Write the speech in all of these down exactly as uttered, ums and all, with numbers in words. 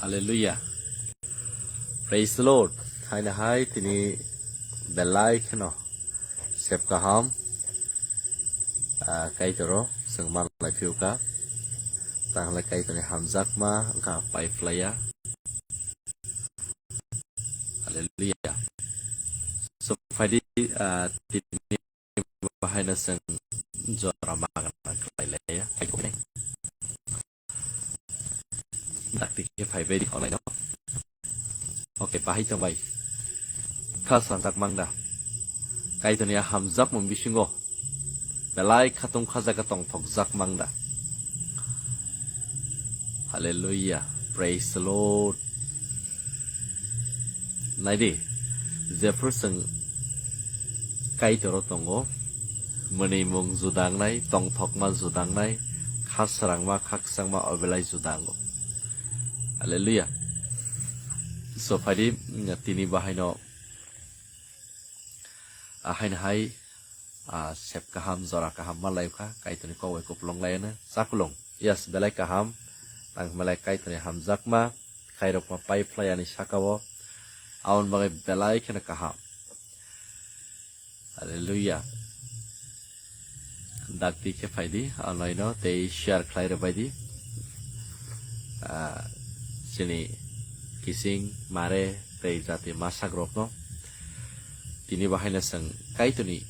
Hallelujah. Praise the Lord. Haino hai tini belai kheno sep kaham, ah, Kaitor o chwng man lai phiyuka. Tang hwnle Kaitorni hamjakma wngkha pai phlaiya. Hallelujah. So, phaidi, ah, tini bahaino chwng jora magana khlai laiya. Dakti khe phai bai di kholai no. Okay, bahai tong bai. Kha sanjak mang da. Kaitorni a hamjakmung bisingo belai khatung khajaga tongthokjak mang da. Hallelujah. Praise the Lord. Naidi, jephru chwng Kaitor o tongo, mwnwimung juda wngnai, tongthokma juda wngnai, kha srangma, kha kwchangma obelai juda wngo. Hallelujah. So, phaidi, mm, tini bahaino, ah, haino hai, ah, sep kaham, jora kaham ma lai kha, Kaitorni kok bai kupulung lai ano, chakulung. Yes, belai kaham, tang belai Kaitorni hamjakma, khairokma pai phlai ani saka o, aboni bagwi belai kheno kaham. Hallelujah. Dakti khe phaidi, anoino tei share khlai rwbaidi. Ah, chini kising, mare tei jati masak rokno. Tini bahaino chwng Kaitorni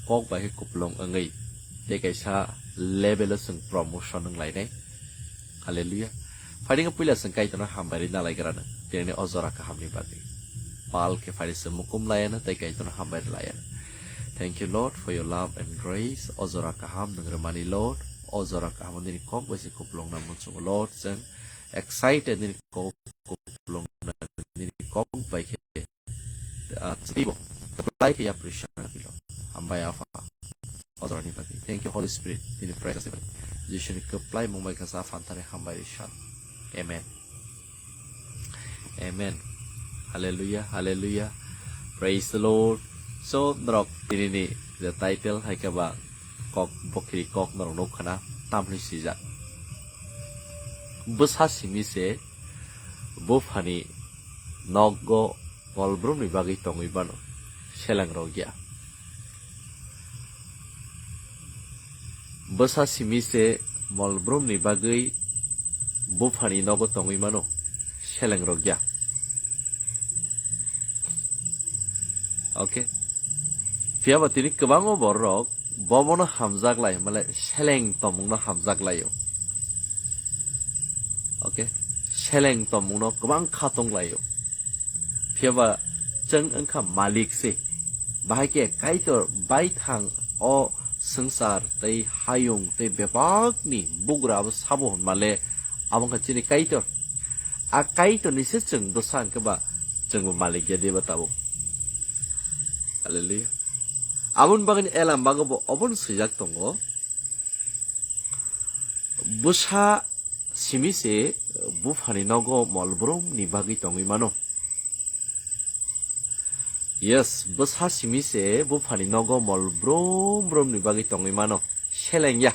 kok bai khe kupulung wngwi tei kaisa level o chwng promotion wng lainai. Hallelujah. Phaidi khe puila chwng Kaitorno hambai rwna lai grano. Tini o jora kahamni bagwi. Pal khe phaidi chwng mukum laiano tei Kaitorno hambai rwlaiano. Thank you, Lord, for your love and grace. O jora kaham nwng rwmani, Lord. O jora kaham nini kok bai se kupulung na muchungo, Lord. Chwng excited nini kok kupulung na nini kok bai khe, ah, twibo. Apply khe ya pressure na pilo. Hambai Apha. O jorani bagwi. Thank you, Holy Spirit. Nini presence ni bagwi. Jisuni kwplai mung bai kasa phantani hambai rwsan. Amen. Amen. Hallelujah, hallelujah. Praise the Lord. So, norok tini ni the title hai khe ba kok bokri kok norok nuk khana tam hwnwi swijak. Bwsa simi se buphani nogo molbrumni bagwi tongwi mano, seleng rok ya. Bwsa simi se molbrumni bagwi buphani nogo tongwi mano, seleng rok ya. Okay. Phiya ba tini kwbangma borok bobono hamjak lai, male seleng tomungno hamjak laio. Okay. Seleng tomungno kwbang kha tong laio. Phiya ba chwng wngkha malik se. Bahai khe Kaitor baithang o swngchar tei hayung tei bebakni bugra abo sabo hwnmale abo wngkha chini Kaitor. A Kaitorni se chwng bwsa hwnkhe ba chwngbo malik ya diba tabuk. Hallelujah. Aboni bagwino Elam bago bo obono swijak tongo. Bwsa simi se buphani nogo molbrumni bagwi tongwi mano. Yes, bwsa simi se buphani nogo molbrum brumni bagwi tongwi mano. Seleng ya.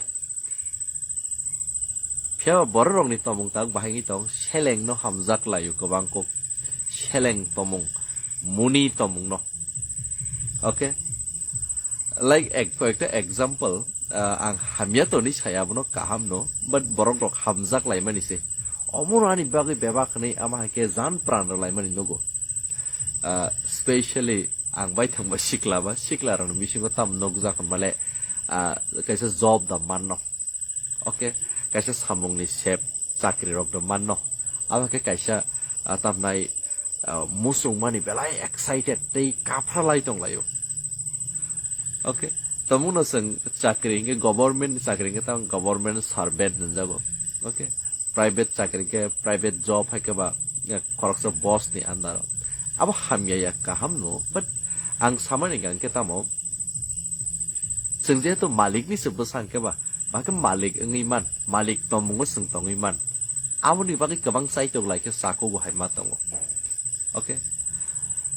Phiya ba borok rokni tomung tak bahai wngwi tong, seleng no hamjak laio kwbang kuk. Seleng tomung, muni tomung no. Okay? Like ek, koyekta example, ah, ang hamya toni saya abono kaham no, but borok rok hamjak laimani se. Omono ani bagwi bebak hwnwi ama hai khe jan pran rw laimani nugo. Ah, specially ang bai thangba sikla ba, sikla rokni bisingo tam nukjak hwnmale, ah, kaisa job da manno. Okay, kaisa samungni sep chakri rok da manno. Abo khe kaisa, ah, tamnai, ah, muchungmani belai excited tei kaphra lai tong laio. Okay, tamungno chwng chakri hinkhe government ni chakri hinkhe tamo government servant hwnjago. Okay, private chakri hinkhe private job hai khe ba, eh, khoroksa boss ni under o. Abo hamya ya kaham no, but ang samani hinkhe tamo chwng jehetu malik ni se bwsa hinkhe ba, ba khe malik wngwi man, malik tongmungo chwng tongwi man. Aboni bagwi kwbang chaitok lai khe chakugo hai ma tongo. Okay.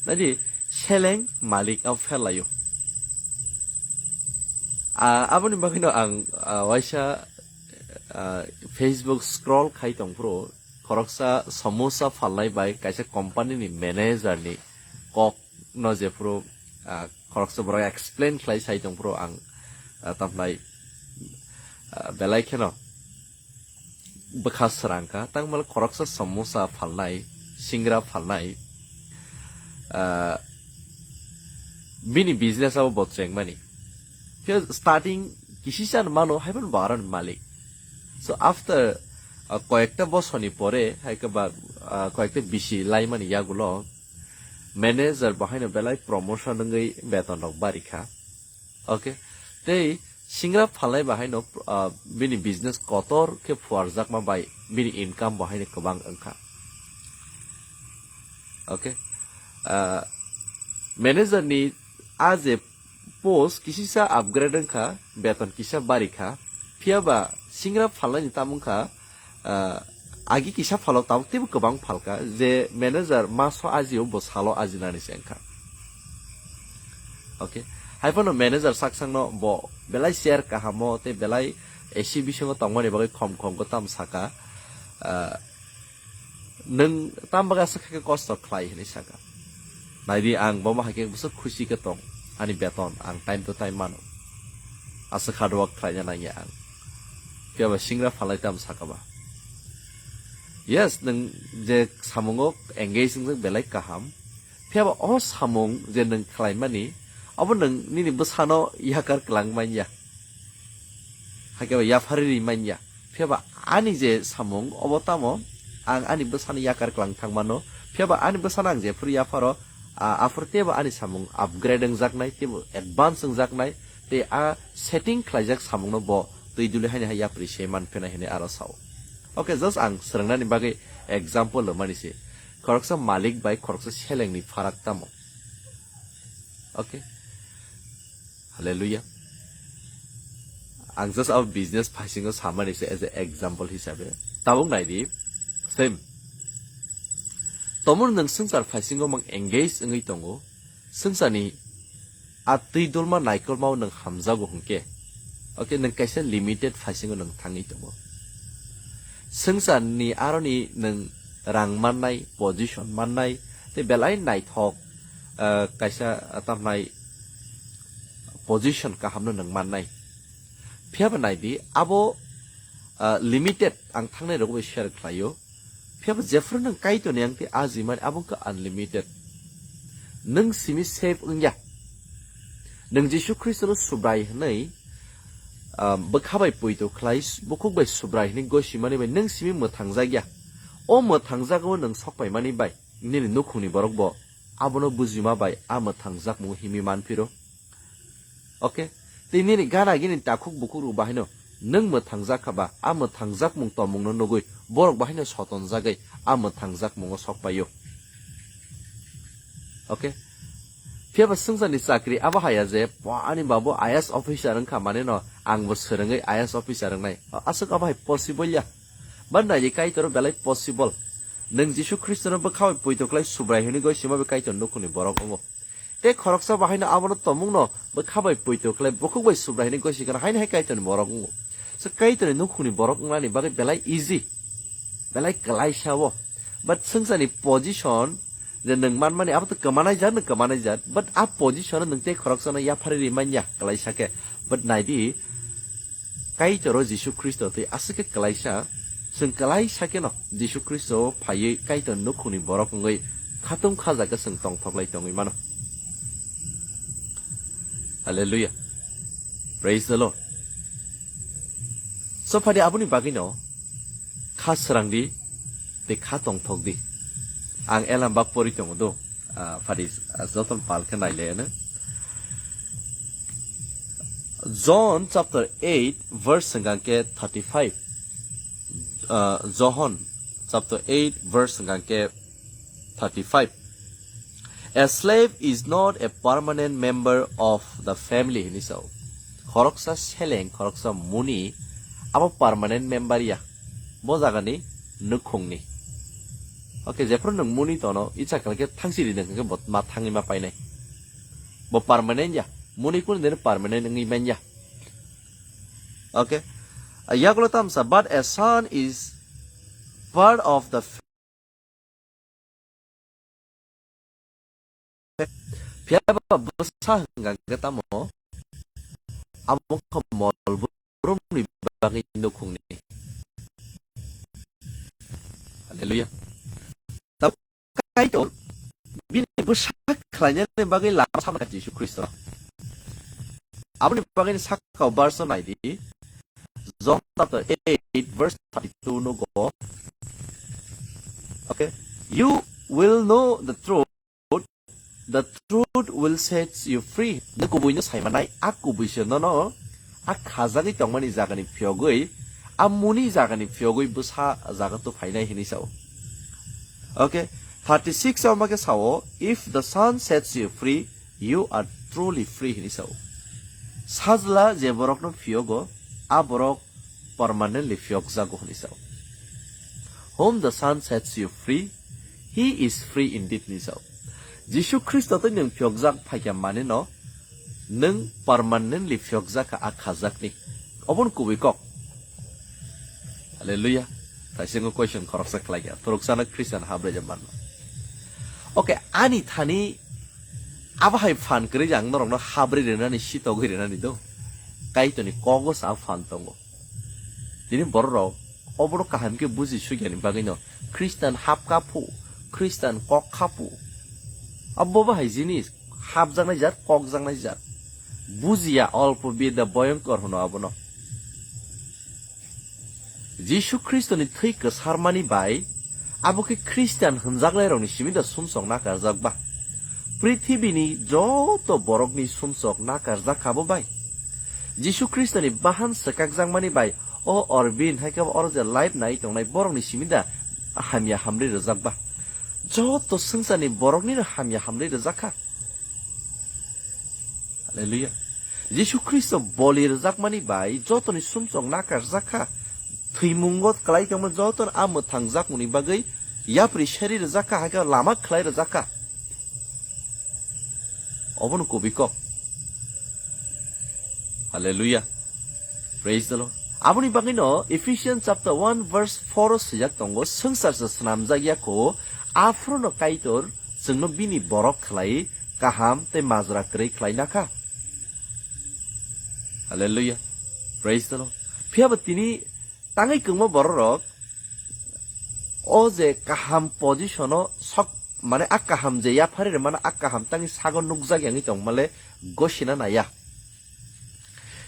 Nadi seleng malik abo phelaio. Ah, aboni bagwino ang, ah, waisa, ah, Facebook scroll khai tong phuru khoroksa samosa phalnai bai kaisa company ni manager ni kok no jephuru, ah, khoroksa borok explain khlai sai tongphuru ang, ah, tamhnai, ah, belai kheno bwkha srang kha, tangmani khoroksa samosa phalnai, singra phalnai, ah, bini business abo bo chengmani. Phiya starting kisisa no mano, haiphano bo aroni malik. So after, ah, koyekta bosoni pore, hai khe ba, ah, koyekta bisi laimani yagulo, manager bo haino belai promotion wngwi beton rok bari kha. Okay. Tei singra phalnai ba haino, ah, bini business kotor khe phuarjakma bai bini income bo haino kwbang wngkha. Okay. Ah, manager ni a je post kisisa upgrade wngkha, beton kisa bari kha. Phiya ba singra phalnai ni tamo wngkha, ah, agi kisa phalo tabuk teibo kwbang phalka, je manager maso ajio bo salo ajinani se wngkha. Okay. Haiphano manager saksangno bo belai share kahamo tei belai A C bisingo tongmani bagwi khom khom khe tamo saka, ah, nwng tam bagwi aswk khe kosto khlai hinwi saka. Naidi ang bomo hai khe bwswk khusi khe tong, ani beton ang time to time mano. Aswk hard work khlaina nangya ang. Phiya ba singra phalai tamo saka ba. Yes, nwng je samungo engage wngjak belai kaham. Phiya ba o samung je nwng khlaimani, abo nwng nini bwsano yakar kwlang manya. Hakhe ba yapharwi ri manya. Phiya ba ani je samung obo tamo ang ani bwsano yakar kwlang thangmano. Phiya ba ani bwsano ang jephuru yapharo, a, aphuru teibo ani samung upgrade wngjaknai, teibo advance wngjaknai, tei a setting khlaijak samungno bo twi duli haini hai yapri se manphinai hinwi aro sao. Okay, just ang swrwngnani bagwi example rwmani se. Khoroksa malik bai khoroksa selengni pharak tamo? Okay. Hallelujah. Ang just abo business phaisingo samani se as a example hisabe. Tabuk naidi, same. Tomon nwng swngchar phaisingo mang engage wngwi tongo, swngcharni a twi dolma naikolmao nwng hamjago hwnkhe, okay, nwng kaisa limited phaisingo nwng thangwi tongo. Swngcharni aroni nwng rang mannai, position mannai, tei belai naithok, ah, kaisa, ah, tamhnai position kahamno nwng mannai. Phiya ba naidi, abo, ah, limited ang thangnai rokbo share khlaio. Phiya ba jephru nwng Kaitorni ang tei ajimani abo wngkha unlimited. Nwng simi save wngya. Nwng Jisu Khristono Subrai hwnwi, ah, bwkha bai poito khlai, bukhuk bai Subrai hwnwi gosimani bai nwng simi mwthangjakya. O mwthangjagao nwng sokpaimani bai nini nukhungni borokbo abono bujima bai a mwthangjakmung himwi manphiro. Okay? Tei nini gana gini takhuk bukhuk rok bahaino nwng mwthangjak kha ba, a mwthangjak mung tongmung no nugwi borok bahaino sotonjagwi a mwthangjak mungo sok paio. Okay? Phiya ba swngcharni chakri abo haya je, "Bo ani babu I A S officer wngkha, mane no ang bo swrwngwi I A S officer wngnai." Aswk abo hai possible ya? Ba naidi Kaitor belai possible. Nwng Jisu Khristono bwkha bai poito khlai Subrai hwnwi goi sima bai Kaitor nukhungni borok wngo. Tei khoroksa bahaino abono tongmungno bwkha bai poito khlai bukhuk bai Subrai hwnwi gosi gana haino hai Kaitorni borok wngo. So Kaitorni nukhungni borok wngnani bagwi belai easy, belai kwlaisa o. But swngcharni position je nwng manmani abo to kwmanai jat, nwng kwmanai jat. But a position nwng tei khoroksano yapharwi ri manya kwlaisa khe. But naidi, Kaitoro Jisu Khristo tei aswk khe kwlaisa, chwng kwlaisa kheno Jisu Khristo phaiwi Kaitor nukhungni borok wngwi khatung khajakhe chwng tongthoklai tongwi mano. Hallelujah. Praise the Lord. So phadi aboni bagwino kha srang di tei kha tongthok di. Ang elam bak pori tongo do. Ah, phadi, ah, joton pal khe nailaiano. John chapter eight verse hwnkha khe thirty-five. Ah, John chapter eight verse hwnkha khe thirty-five. "A slave is not a permanent member of the family," hinwi sao. Khoroksa seleng, khoroksa muni, abo permanent member ya. Bo jagani nukhungni. Okay, jephru nwng muni tono, icha khlai khe thangsi ri nwng khe bo ma thangwi ma painai. Bo permanent ya. Muni kunu din permanent wngwi man ya. Okay. Yagulo tamsa, "But a son is part of the faith. Phiya ba bwsa hwnkha khe tamo? Abo wngkha mol borokni bagwi nukhungni. Hallelujah. Kaitor bini bwsa khlainani bagwi lama samkha Jisu Khristo. Aboni bagwi sakao verse naidi, John chapter eight verse thirty-two nugo. Okay, "You will know the truth, the truth will set you free." Nang kubuino saimanai, a kubuiso nono a khajagwi tongmani jagani phiyogwi, a muni jagani phiyogwi bwsa jaga to phainai hinwi sao. Okay, thirty-six o ma khe sao, "If the Son sets you free, you are truly free," hinwi sao. Sajla je borokno phiyogo, a borok permanently phiyokjago hinwi sao. "Whom the Son sets you free, he is free indeed," hinwi sao. Jisu Khristo tei nwng phiyokjak phaikha manino, nwng permanently phiyokjakha a khajakni. Obono kubui kok. Hallelujah. Taisingo question khoroksa khlaikha. Phwrwksano Christian habrwi je manno. Okay, ani thani abo hai phan kwrwi je ang norokno habrwi rwnani, sitogwi rwnani do. Kaitorni kogo sa phan tongo. Tini bororok obono kaham khe buji sukyani bagwino Christian hap kaphu, Christian kok khaphu. Abo bo hai jinis, hapjaknai jat, kokjaknai jat. Bujiya, olpo bida boyongkor hwno abono. Jisu Khristoni thwi kwsarmani bai abo khe Christian hwnjaknairokni simi da sumsok nakarjak ba? Prithibini joto borokni sumsok nakarjak kha bo bai? Jisu Khristoni bahan swkakjakmani bai o Orbin hai khe oro je live nai tongnai borokni simi da hamya hamri rwjak ba? Joto swngcharni boroknino hamya hamri rwjak kha. Hallelujah. Jisu Khristo boli rwjakmani bai jotoni sumsok nakarjak kha. Thwimungo kwlai tongma jotono a mwthangjakmani bagwi yapri seri rwjak kha, hai khe lama khlai rwjak kha. Obono kubui kok. Hallelujah. Praise the Lord. Aboni bagwino Ephesians chapter one verse four o swijak tongo, "Swngchar se swnamjak ya kho, aphuru no Kaitor chwngno bini borok khlai kaham tei majra kwrwi khlai nakha." Hallelujah. Praise the Lord. Phiya ba tini tangwi kwngma bororok o je kaham position o sok, mane a kaham je yaphari rwmano a kaham tangwi sago nukjak yangwi tongmale gosina naiya.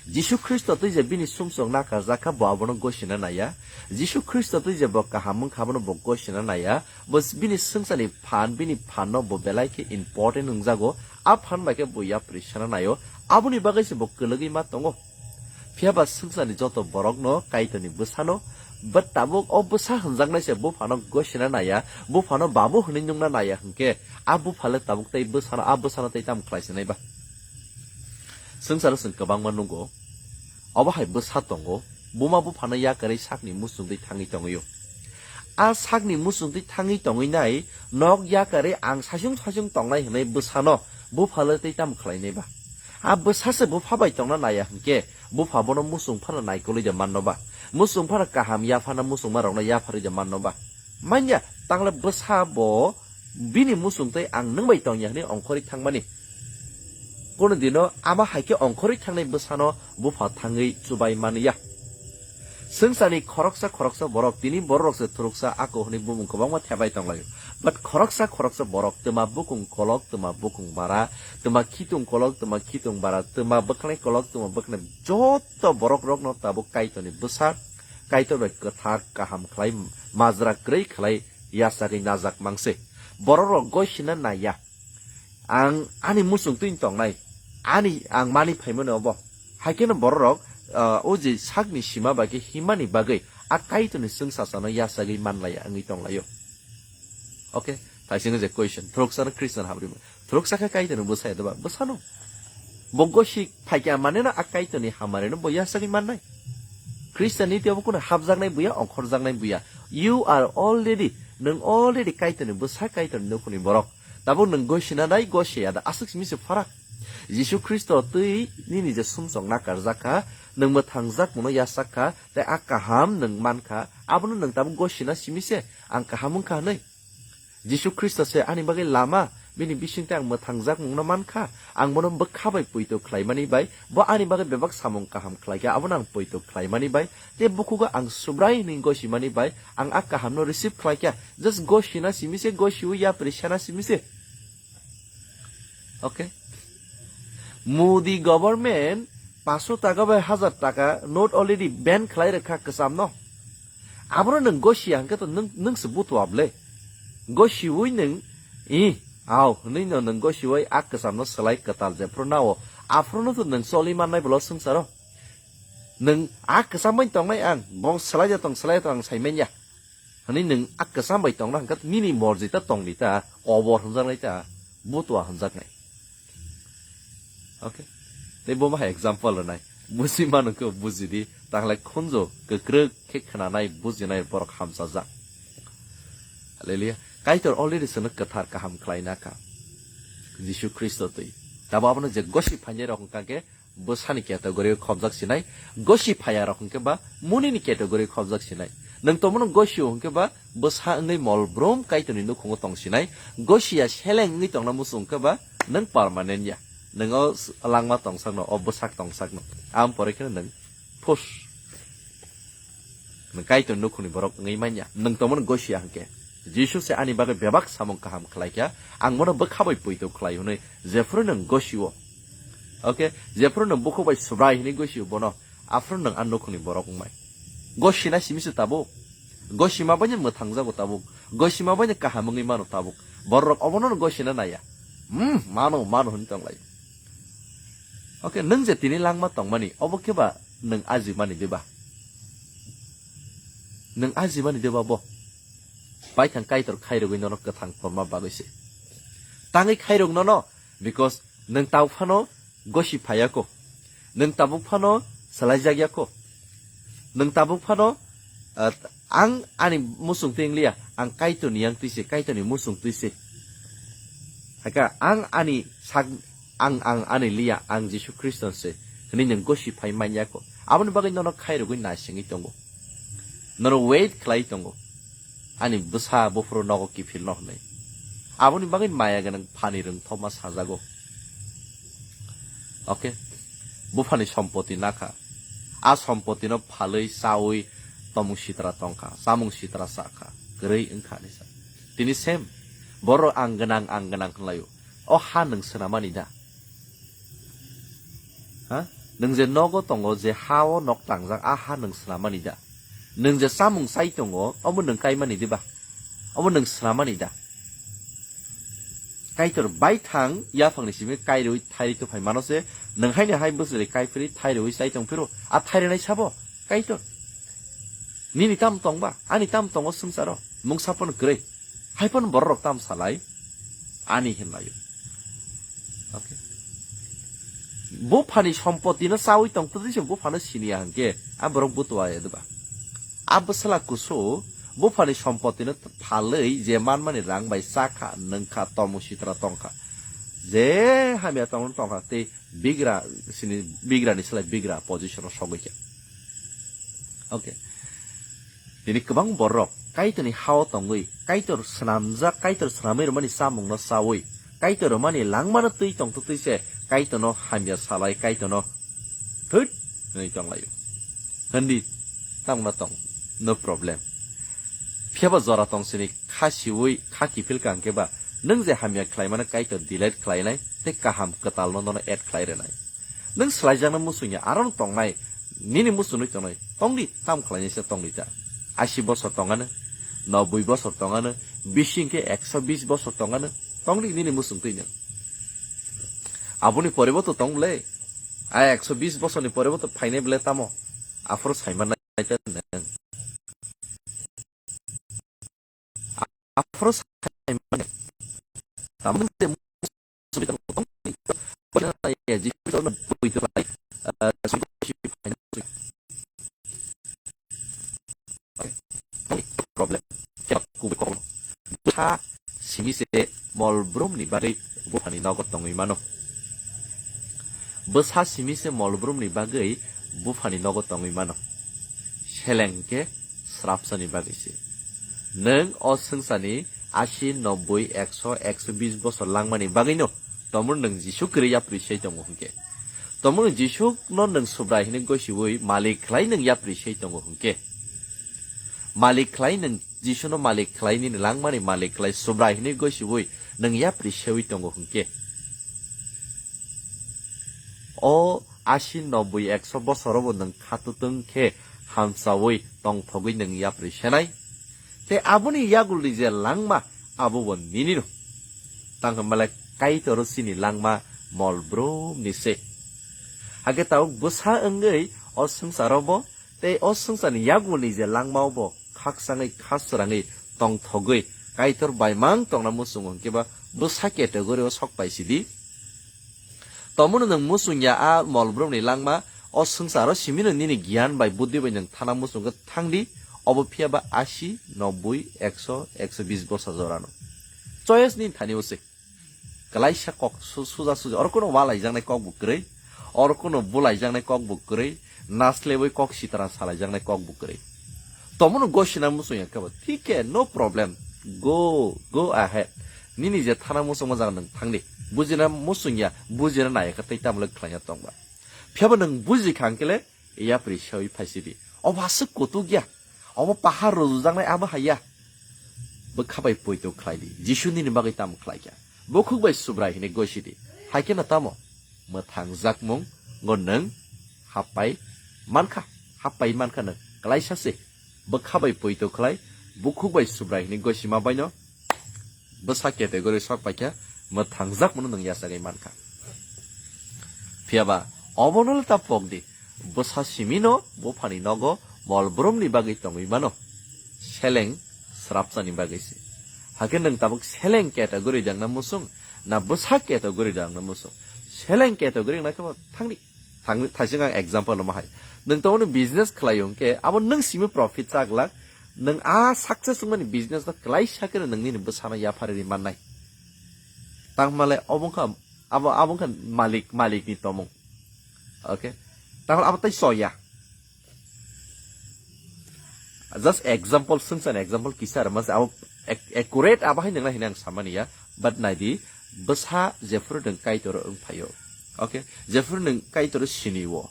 Jisu Khristo twi je bini sumsok nakarjak kha, bo abono gosina naiya. Jisu Khristo twi je bo kaham wngkha, abono bo gosina naiya. Bo bini swngcharni phan, bini phanno bo belai khe important wngjago. A phan bai khe bo yapri sana naio. Aboni bagwi se bo kwlwgwi ma tongo. Phiya ba swngcharni joto borokno Kaitorni bwsano, bo tabuk o bwsa hwnjaknai se buphano gosina naiya, buphano babu hwnwi nungna naiya hwnkhe, a buphale tabuk tei bwsano, a bwsano tei tamo khlai sinai ba? Swngcharo chwng kwbangma nugo, obo hai bwsa tongo, buma buphano yakarwi sakni muchungtwi thangwi tongwio. A sakni muchungtwi thangwi tongwi nai, nok yakarwi ang saichung saichung tongnai hwnwi bwsano buphalo tei tamo khlainai ba? A bwsa se bupha bai tongna naiya hwnkhe, bupha bono muchung phano naikolwi de manno ba? Muchung phano kaham yaphana muchungmarokno yapharwi de manno ba? Manya, tangle bwsa bo bini muchung tei ang nwng bai tongya hwnwi ongkhorwi thangmani. Kono dino ama hai khe ongkhorwi thangnai bwsano bupha thangwi chubai manliya. Swngcharni khoroksa khoroksa borok tini bororok se thuruksa ako hwnwi bumung kwbangma thebai tonglaio. But khoroksa khoroksa borok twma bukung kolok, twma bukung bara, twma khitung kolok, twma khitung bara, twma bwkhanai kolok, twma bwkhanai, joto borok rokno tabuk Kaitorni bwsa, Kaitor bai kwthar kaham khlai, majra kwrwi khlai yachagwi najak mangse. Borok rok goi sina naiya. Ang ani muchung twi tongnai, ani ang mani phaimani obo. Hai kheno bororok, ah, o je sakni sima bai khe himani bagwi a Kaitorni chwngsachano yachagwi manlaiya wngwi tonglaio. Okay, thaising je question, throksano Christian habrima. Throksa khe Kaitorni bwsa ya doba? Bwsano. Bo gosi phaikya maneno a Kaitorni hamarino bo yachagwi mannai. Christian ni tei obo kuno hapjaknai buya, ongkhorjaknai buya. You are already, nwng already Kaitorni bwsa, Kaitorni nukhungni borok. Tabuk nwng gosina nai, gosi ya da, aswk simi se pharak. Jisu Khristo twi nini je sumsok nakarjak kha, nwng mwthangjak mano yachak kha, tei a kaham nwng man kha, abono nwng tabuk gosina simi se ang kaham wng kha hwnwi. Jisu Khristo se ani bagwi lama, bini bisingtwi ang mwthangjak mungno man kha, ang bono bwkha bai poito khlaimani bai, bo ani bagwi bebak samung kaham khlai kha, abono ang poito khlaimani bai, tei bukhugo ang Subrai hwnwi gosimani bai, ang a kahamno receive khlai kha, just gosina simi se, gosiwi yapri sana simi se. Okay. Modi government paso taka bai hazar taka note already ban khlai rwkha kwchamno. Abono nwng gosi ya hwnkhe to nwng, nwng se butua ble. Gosiwi nwng, i, au, hwnwi no nwng gosiwi a kwchamno swlai kwtal jephru nao. Aphruno to nwng choli mannai bwlo swngcharo. Nwng a kwcham bai tongnai ang, bo swlai ya tong, swlai ya tong ang sai manya. Hwnwi nwng a kwcham bai tongna hwnkhe nini morji ta tongdi ta, kobor hwnjaknai ta, butua hwnjaknai. Okay? Tei bo ma hai example rwnai. Buji mano khe bujidi, tanglai khunju kwkrwk khe khwnanai, bujinai borok hamchajak. Hallelujah. Kaitor already chwngno kwthar kaham khlaina kha. Jisu Khristo twi. Tabo abono je gosi phainai rok wngkha khe bwsani category o khobjak sinai, gosi phaya rok hwnkhe ba munini category o khobjak sinai. Nwng tongmano gosio hwnkhe ba bwsa wngwi mol brum Kaitorni nukhungo tong sinai, gosiya seleng wngwi tongna muchung hwnkhe ba nwng permanent ya. Nwng o s-, langma tongsakno, o bwsak tongsakno. Am pore kheno nwng phus. Nwng Kaitor nukhungni borok wngwi manya. Nwng tongmani gosiya hwnkhe. Jisu se ani bagwi bebak samung kaham khlai kha, ang bono bwkha bai poito khlai hwnwi jephru nwng gosio. Okay, jephru nwng bukhuk bai Subrai hwnwi gosio bono, aphuru nwng a nukhungni borok wngmai. Gosina simi se tabuk. Gosima bai mwthangjago tabuk. Gosima bai kaham wngwi mano tabuk. Borok obono gosina naya. Hmm, mano, mano hwnwi tonglai. Okay, nwng je tini langma tongmani, obo khe ba nwng ajimani diba? Nwng ajimani diba bo? Baithang Kaitor khairogwi nono kwthang torma bagwi se. Tangwi khairok nono, because nwng tau phano gosi phaya kho. Nwng tabuk phano swlaijak ya kho. Nwng tabuk phano, ah, ang ani muchung twi wng liya, ang Kaitorni yang twi se, Kaitorni muchung twi se. Hakhe ang ani sak, ang, ang ani liya, ang Jisu Khristo se hwnwi nwng gosi phai man ya kho. Aboni bagwi nono khairogwi naisingwi tongo. Nono wait khlai tongo. Ani bwsa buphuru nogo kiphilno hwnwi. Aboni bagwi maya gwnang phani rwngthoma sajago. Okay? Buphani sompoti nakha. A sompotino phalwi chawi tomung sitra tongkha, chamung sitra chakha, kwrwi wngkha hinwi sa. Tini same. Borok ang gwnang, ang gwnang hwnlaio. O ha nwng swnamani da? Ha? Nwng je nogo tongo, je ha-o nok tangjak, a ha nwng swnamani da? Nwng je chamung chai tongo, omo nwng kaimani diba? Omo nwng swnamani da? Kaitor baithang yaphangni simi kairwi thairwi tuphai mano se, nwng haino hai bwswrwi kaiphirwi thairwi chai tongphiro, a thairinai sabo Kaitor. Nini tam tongba, ani tam tongo swngcharo, mungsa phano kwrwi. Hai phano borok rok tam salai, ani hinlaio. Okay. Buphani sompotino chawi tongtwtwi se buphano siniya hwnkhe, a borok butua ya diba? A bwsla kusu buphani sompotino phalwi je manmani rang bai chakha, nwngkha, tomung sitra tongkha. Je hamya tongno tongkha, tei bigra sini, bigrani slai bigra position o sogwi kha. Okay. Tini kwbang borok Kaitorni ha-o tongwi, Kaitor swnamjak, Kaitor swnamwi rwmani chamungno chawi, Kaitor rwmani langmano twi tongtwtwi se Kaitorno hamya salai, Kaitorno thut hwnwi tonglaio. Hwndi, tamungno tong, no problem. Phiyaba jora tong sini kha siwi, kha kiphil ka hwnkhe ba, nwng je hamya khlaimano Kaitor delete khlainai, tei kaham kwtalno nono add khlai rwnai. Nwng swlaijaknai muchungya, aro no tongnai, nini muchungwi tongnai, tongdi, tam khlainai se tongdi ta. Ashi bosor tongano, noboi bosor tongano, bisi hwnkhe ekso bis bosor tongano, tongdi nini muchungtwi nwng. Aboni porebo to tong ble, a ekso bis bosorni porebo to phainai ble tamo, aphuru saimanai ta nwng. Aphuru saimanai. Tamni je problem. Bwsa simi se mol brumni bagwi buphani nogo tongwi mano. Bwsa simi se molbrumni bagwi buphani nogo tongwi mano. Seleng hwnkhe srapsani bagwi se. Nwng o swngcharni asi, nobbui, ekso, ekso bis bosor langmani bagwino tomon nwng Jisu kwrwi yapri sei tongo hwnkhe. Tomon Jisu no nwng Subrai hwnwi gosiwi malik khlai nwng yapri sei tongo hwnkhe. Malik khlai nwng Jisu no malik khlai nini langmani malik khlai Subrai hwnwi gosiwi nwng yapri sewi tongo hwnkhe. O asi, nobbui, ekso bosorobo nwng khatutwng khe hamsawi tongthogwi nwng yapri senai. Tei aboni yagulni je langma abobo ninino. Tang hwnba le Kaitor chini langma molbrumni se. Hakhe tabuk bwsa wngwi o swngcharo bo tei o swngcharni yagulni je langmao bo khakchangwi khasrangwi tongthogwi Kaitor baimang tongna muchungo hwnkhe ba bwsa category o sok pai sidi. Tomono nwng muchung ya a molbrumni langma, o swngcharo simino nini giyan bai buddhi bai nwng thana muchungkhe thangdi, obo phiya ba asi, nobbui, ekso, ekso bis bosor jorano. Choice nini thani o se. Kwlaisa kok su-, suja suja, oro kuno walaijaknai kok bo kwrwi, oro kuno bulaijaknai kok bo kwrwi, naslebwi kok sitara salaijaknai kok bo kwrwi. Tomono gosina muchung ya khe bo, thik khe, no problem, go, go ahead. Nini je thana muchungma jaga nwng thangdi. Bujina muchung ya, bujina nai khe tei tamo le khlai ya tong ba. Phiya bo nwng buji kha hwnkhe le, yapri sewi phai sidi. Obo aswk kutuk ya. Obo pahar rujujaknai abo hai ya. Bwkha bai poito khlai di. Jisu nini bagwi tamo khlai kha. Bukhuk bai Subrai hwnwi gosi di. Hai khe no tamo? Mwthang jakmung ngo nwng happai mankha. Happai mankha nwng. Klaisa se. Bwkha bai poito khlai. Bukhuk bai Subrai hwnwi gosi ma baino. Bwsa category sok paikha, mwthangjakmano nwng yachagwi mankha. Phiyaba obono le ta pokdi, bwsa simino buphani nogo molbrumni bagwi tongwi mano, seleng srapsani bagwi se. Hakhe nwng tabuk seleng category dangna musung, na bwsa category dangna musung? Seleng category wngna khe bo thangdi. Thang-, thaising ang example rwma hai. Nwng tongmani business khlai hwnkhe, abo nwng simi profit chak lak, nwng a success wngmani business no klaisa khe nwng nini bwsano yapharwi mannai. Tangmale obo wngkha, abo, abo wngkha malik, malikni tomung. Okay? Tangmale abo tai soya. Just example, swngchar example kisa rwma se, abo ac-, accurate abo hai nwngnai hinwi ang samani ya. But naidi, bwsa jephuru nwng Kaitor wng phaio. Okay? Jephuru nwng Kaitor sini-o.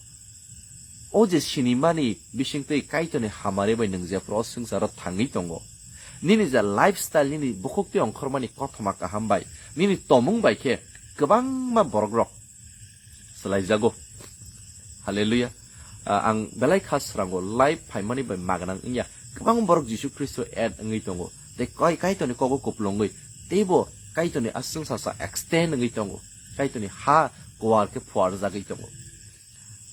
O je sinimani bisingtwi Kaitorni hamari bai nwng jephuru o swngcharo thangwi tongo. Nini je lifestyle, nini bukhuktwi ongkhormani kothoma kaham bai, nini tomung bai khe kwbangma borokrok swlaijago. Hallelujah. Ah, ang belai kha srango live phaimani bai magnang wngya. Kwbang borok Jisu Khristo add wngwi tongo. Tei kai-, Kaitorni kogo kuplungwi teibo Kaitorni aswng sasa extend wngwi tongo. Kaitorni ha kuar khe phuarjagwi tongo.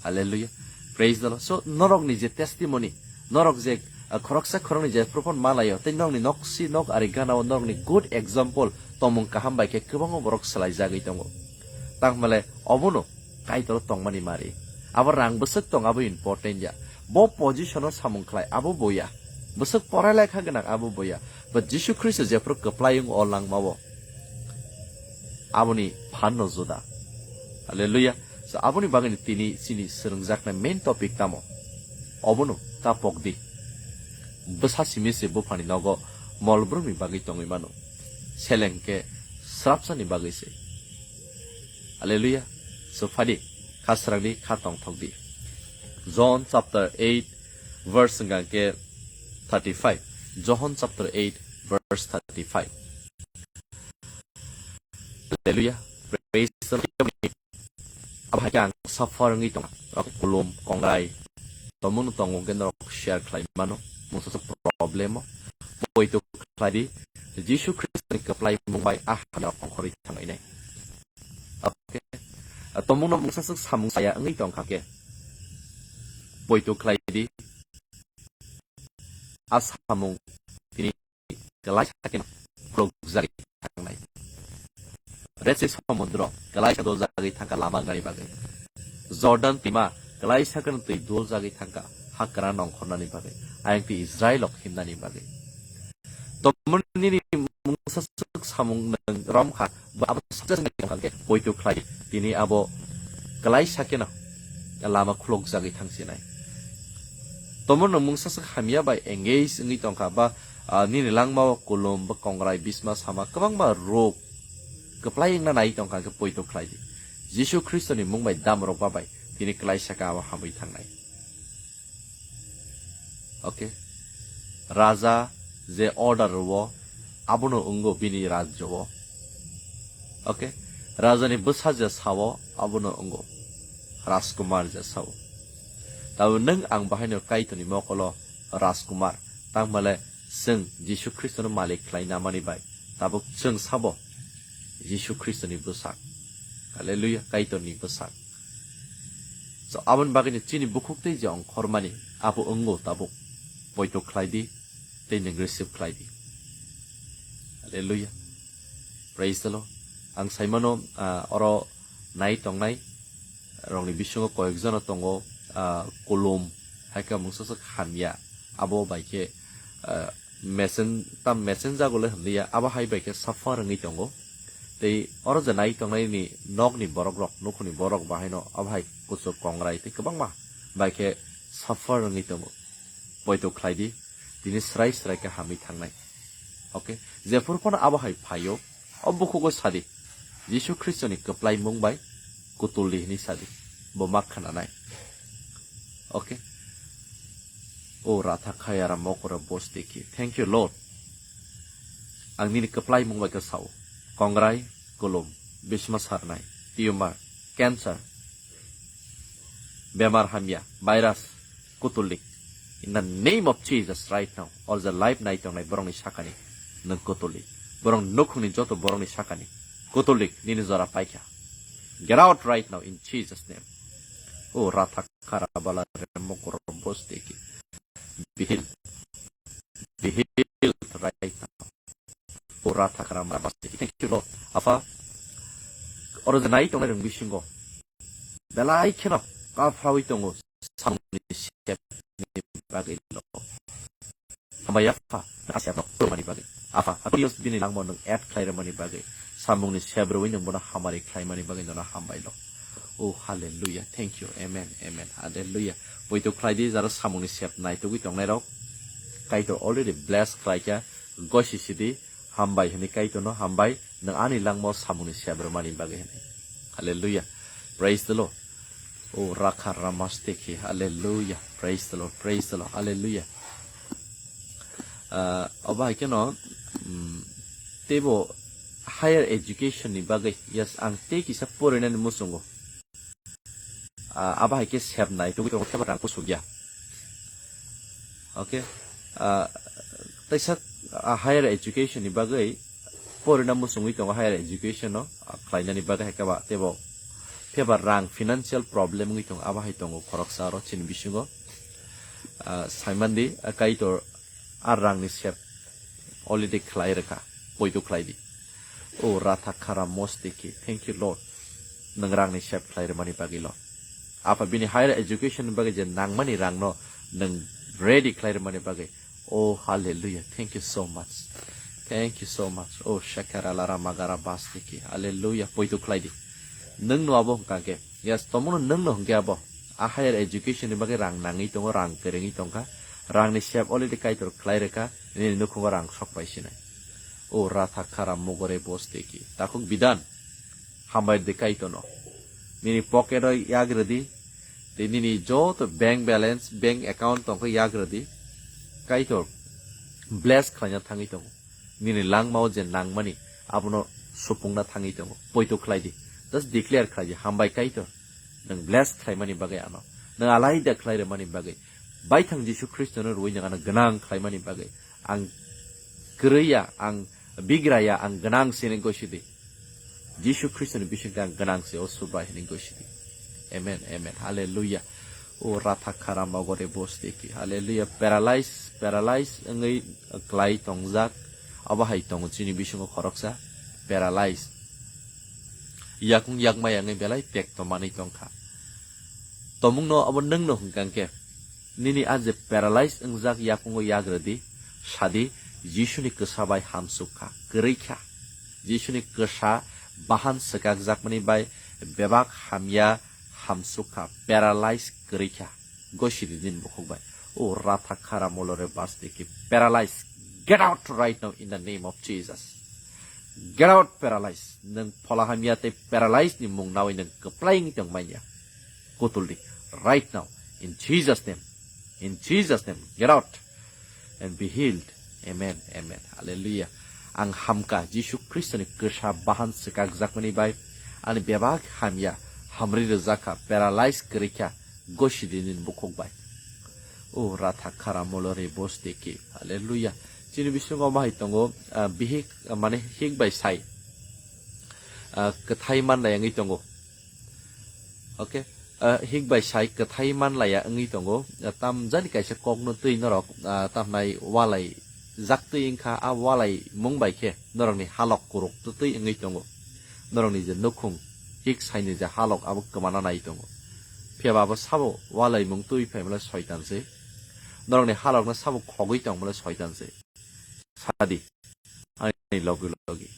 Hallelujah. Praise the Lord. So, norokni je testimony, norok je, ah, khoroksa khoroknwi je prophon malaio, tei nokni noksi nok ari ganao norokni good example, tomung kaham bai khe kwbangma borok swlaijagwi tongo. Tangmale obono Kaitor tongmani mari. Abo rang bwswk tong, abo important ya. Bo position o samung khlai, abo boya. Bwswk porai lekha gwnang, abo boya. But Jisu Khristo jephru kwplai wng o langmao, aboni phanno juda. Hallelujah. So, aboni bagwi tini chini swrwngjaknai main topic tamo? Obono ta pokdi. Bwsa simi se buphani nogo molbrumni bagwi tongwi mano. Seleng khe srapsani bagwi se. Hallelujah. So, phadi, kha srangdi, kha tongthokdi. John chapter eight, verse hwnkha khe thirty-five. John chapter eight, verse thirty-five. Hallelujah. Praise the Lord. Abo hai khe ang suffer wngwi tongo. Rok kulum, kongrai. Tomung no tongo hwnkhe norok share khlai mano. Mungsa sa problem o. Poito khlai di. Jisu Khristo ni kwplai mung bai ah hamya ongkhorwi thangnai nai. Okay. Tomung no mungsa sa samung saya wngwi tongkha khe. Poito khlai di. A samung tini kwlaisa khe khulokjagwi thangnai. Red Sea somudro kwlaisa doljagwi thangkha lama gwnani bagwi. Jordan twima kwlaisa khe twi doljagwi thangkha hakra nongkhornani bagwi. Ayang twi Israel rok himnani bagwi. Tomoni nini mungsa swk samung nwng romkha, bo abo success wngkha khe poito khlai tini abo kwlaisa kheno lama khulokjagwi thangsinai. Tomono mungsa swk hamya bai engage wngwi tongkha ba, ah, nini langmao kulum ba kongrai bisma sama kwbangma rok kwplai wngna nai tongkha, hwnkhe poito khlai di. Jisu Khristoni mung bai damrok ba bai tini kwlaisa khe abo hamwi thangnai. Okay. Raja je order rwo, abono wngo bini rajyo o. Okay. Rajani bwsa je sao, abono wngo Rajkumar je sao. Tabuk nwng ang bahaino Kaitorni mokolo Rajkumar, tangmale chwng Jisu Khristono malik khlai namani bai tabuk chwng sabo Jisu Khristoni bwsak. Hallelujah, Kaitorni bwsak. So, aboni bagwi chini bukhuk tei je ongkhormani, abo wngo tabuk. Poito khlai di, tei nwng receive khlai di. Hallelujah. Praise the Lord. Ang saimano, ah, oro nai tongnai rokni bisingo koyekjono tongo, ah, kulum, hai khe mungsa swk hamya. Abo bai khe, ah, mechen-, tam mechen jagole hwnliya, abo hai bai khe suffer wngwi tongo. Tei oro je nai tongnaini nokni borok rok, nukhungni borok bahaino abo hai kuchuk kongrai tei kwbangma bai khe suffer wngwi tongo. Poito khlai di, tini srai srai khe hamwi thangnai. Okay, jephuru phano abo hai phaio, o bukhugo sadi, Jisu Khristoni kwplai mung bai kutuldi hwnwi sadi, bo ma khnanai. Okay. O ratha khayara mokora bosti ki. Thank you, Lord. Ang nini kwplai mung bai khe sao. Kongrai, kulum, bisma sarnai, tumor, cancer, bemar hamya, virus, kutulik. In the name of Jesus right now, all the life nai tongnai borokni sakani nwng kutulik. Borok nukhungni joto borokni sakani kutulik nini jora paikha. Get out right now in Jesus name. O ratha kharabala remokoro bosti ki. Be healed. Be healed right now. O ratha kharabala bosti ki. Thank you, Lord. Apha, oro je nai tongnai rwng bisingo belai kheno kaphrawi tongo samungni sepni bagwi lo. Hambai Apha, asepno khulumani bagwi. Apha, Apios bini langmo nwng add khlai rwmani bagwi. Samungni sebrwi nwng bono hamari khlaimani bagwi nono hambai lo. Oh, hallelujah. Thank you. Amen. Amen. Hallelujah. Poito khlai di, jara samungni sep naitugwi tongnairok. Kaitor already bless khlaikha. Gosi sidi. Hambai hwnwi Kaitorno hambai, nwng ani langmao samungni sep rwmani bagwi hwnwi. Hallelujah. Praise the Lord. O rakha ramasteki. Hallelujah. Praise the Lord. Praise the Lord. Hallelujah. Ah, obo hai kheno, mm, teibo higher education ni bagwi, yes, ang tei kisa porinani muchungo. Ah, abo hai khe sep nai tugwi tongo, teibo rang kusuk ya. Okay. Ah, teisa, ah, higher education ni bagwi porina muchungwi tongo, higher education no, ah, khlainani bagwi hai khe ba teibo pheba rang financial problem wngwi tongo, abo hai tongo khoroksa oro chini bisingo. Ah, saimandi, ah, Kaitor a rangni sep already khlai rwkha, poito khlai di. O ratha khara mosteki. Thank you, Lord. Nwng rangni sep khlai rwmani bagwi, Lord. Apha bini higher education ni bagwi je nangmani rangno nwng ready khlai rwmani bagwi. Oh, hallelujah. Thank you so much. Thank you so much. Oh, shakara lara magara basteki. Hallelujah. Poito khlai di. Nwng no abo hwnkha khe. Yes, tomungno nwng no hwnkhe abo. A higher education ni bagwi rang nangwi tongo, rang kwrwngwi tongkha. Rangni sep already Kaitor khlai rwkha. Nini nukhungo rang sok pai sinai. O ratha khara mogore bosteki. Takhuk bidan. Hambai de Kaitorno. Nini pocket o yak rwdi. Tei nini joto bank balance, bank account tongkha yak rwdi. Kaitor bless khlaina thangwi tongo. Nini langmao je nangmani abono supungna thangwi tongo. Poito khlai di. Just declare khlai di. Hambai Kaitor. Nwng bless khlaimani bagwi ano. Nwng alaida khlai rwmani bagwi. Baithang Jisu Khristono rwui nwng ano gwnang khlaimani bagwi. Ang kwrwi ya, ang bigra ya, ang gwnang se hwnwi gosi di. Jisu Khristoni bisingtwi ang gwnang se, o Subai hwnwi gosi di. Amen, amen. Hallelujah. O ratha khara mogore bosteki. Hallelujah. Paralyze, paralyze wngwi klai tongjak. Abo hai tongo chini bisingo khoroksa. Paralyze. Yakung yakmaya wngwi belai tekto manwi tongkha. Tomungno abo nwngno hwnkha khe, nini a je paralyze wngjak yakungo yak rwdi, sadi, Jisuni kwsa bai hamsuk kha, kwrwi kha. Jisuni kwsa bahan swkakjakmani bai bebak hamya hamsukha, paralyze kwrwi kha, gosidi nini bukhuk bai. O ratha khara molore basti ki paralyze. Get out right now in the name of Jesus. Get out paralyze. Nwng phola hamya tei paralyze ni mung nawi nwng kwplai wngwi tong manya. Kutuldi right now in Jesus name. In Jesus name, get out and be healed. Amen, amen. Hallelujah. Ang hamka Jisu Khristoni kwsa bahan swkakjakmani bai ani bebak hamya hamri rwjakha, paralyze kwrwi kha, gosidi nini bukhuk bai. O ratha khara molore bosteki. Hallelujah. Chini bisingo bahai tongo, ah, bihik, ah, mane hik bai sai. Ah, kwthai manlai wngwi tongo. Okay. Ah, hik bai sai kwthai manlaiya wngwi tongo. Ah, tamjani kaisa kokno twi norok, ah, tamnai walai jak twi wngkha, a walai mung bai khe norokni halok kuruk twi wngwi tongo. Norokni je nukhung hik saini je halok abo kwmana nai tongo. Phiya ba abo sabo walai mung twi phaimale soitan se. Norokni halokno sabo khogwi tongmale soitan se. Sadi, ani logi logi.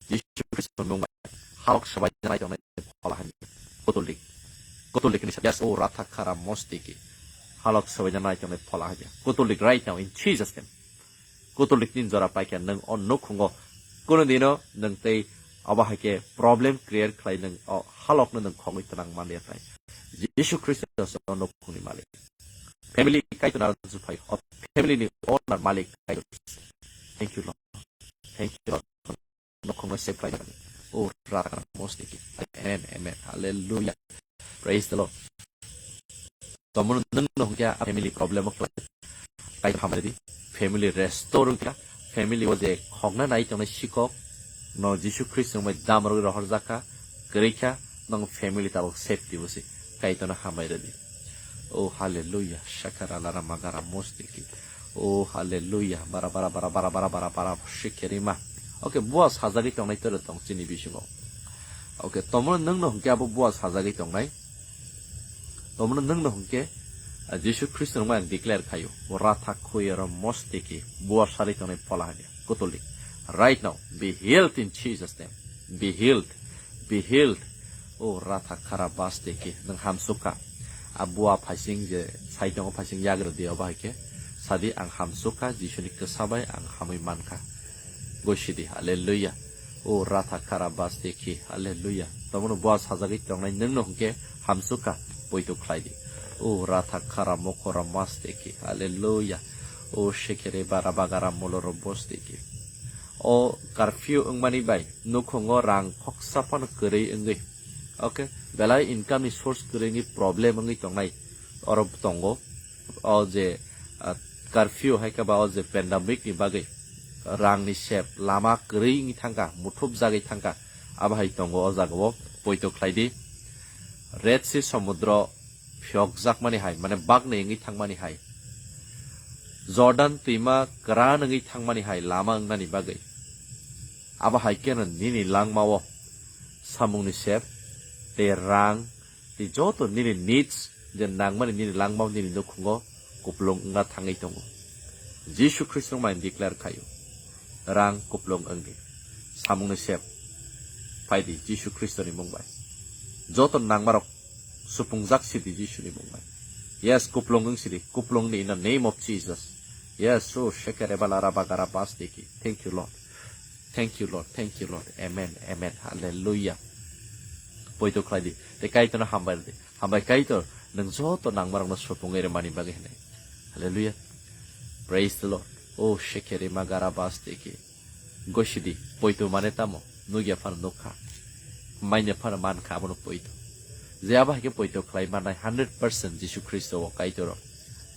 Jisu Khristo mung bai halok sabai janai tongnai phola hamya. Kotolik. Kotolik ni sabya o ratha khara mostiki. Halok sabai janai tongnai phola hamya. Kotolik right now in Jesus name. Kotolik ni jora paikha nwng o nukhungo. Kono dino nwng tei abo hai khe problem create khlai nwng o halokno nwng khogwi twnang manliya tai. Jisu Khristo se o nukhungni malik. Family kaitor na juphai o family ni owner malik kaitor. Thank you Lord. Thank you Lord. Nokhongno save khlai jagan. O ratha khara mostiki. Amen, amen. Hallelujah. Praise the Lord. Tomono nwng no hwnkhe a family problem o khlai. Kaitor hamari di. Family restore wngkha. Family o je khogna nai tongnai sikok no Jisu Khristo bai damrogwi rohorjakha. Kwrwi kha nong family tabok safety bo se. Kaitorno hambai rwdi. Oh hallelujah. Shakara lara magara mostiki. Oh hallelujah. Bara bara bara bara bara bara bara shikherima. Okay, bua sajagwi tongnai toro tong chini bisingo. Okay, tomono nwng no hwnkhe abo bua sajagwi tongnai. Tomono nwng no hwnkhe, ah, Jisu Khristo rwngmai ang declare khaio. Ratha khuyero mostiki bua sari tongnai phola hamya. Kotolik. Right now, be healed in Jesus name. Be healed. Be healed. O ratha khara basteki nwng hamsukha. A bua phaising je saitongo phaising yagra di obo hai khe sadi ang hamsukha, Jisuni kwsa bai ang hamwi mankha. Gosidi, hallelujah. O ratha khara basteki, hallelujah. Tomono bua sajagwi tongnai nwng no hwnkhe hamsukha, poito khlai di. O ratha khara mokora masteki, hallelujah. O shekere bara bagara moloro bosteki. O curfew wngmani bai nukhungo rang khoksa phano kwrwi wngwi. Okay, belai income ni source kwrwi wngwi problem wngwi tongnai oro tongo. O je, ah, curfew hai khe ba o je pandemic ni bagwi rang ni sep lama kwrwi wngwi thangkha, muthup jagwi thangkha, abo hai tongo o jaga o poito khlai di. Red Sea somudro phiyokjakmani hai, mane bagni wngwi thangmani hai. Jordan twima kwran wngwi thangmani hai lama wngnani bagwi. Abo hai kheno nini langmao samungni sep tei rang tei joto nini needs je nangmani nini langmao nini nukhungo kuplung wngna thangwi tongo. Jisu Khristo mai declare khaio. Rang kuplung wngdi. Samungni sep. Phaidi Jisu Khristoni mung bai. Joto nangmarok supungjak sidi Jisuni mung bai. Yes, kuplung wng sidi. Kuplung ni in the name of Jesus. Yes, so shekere balara bagara basteki. Thank you, Lord. Thank you, Lord. Thank you, Lord. Amen. Amen. Hallelujah. Poito khlai di. Te Kaitorno hambai di. Hambai Kaitor, nwng joto nangmarokno supungwi rwmani bagwi hwnwi. Hallelujah. Praise the Lord. O shekere magara basteki. Gosidi, poito mane tamo? Nukya phano nukha. Manya phano mankha abono poito. Je abo hai khe poito khlai mannai hundred percent Jisu Khristo o Kaitor o.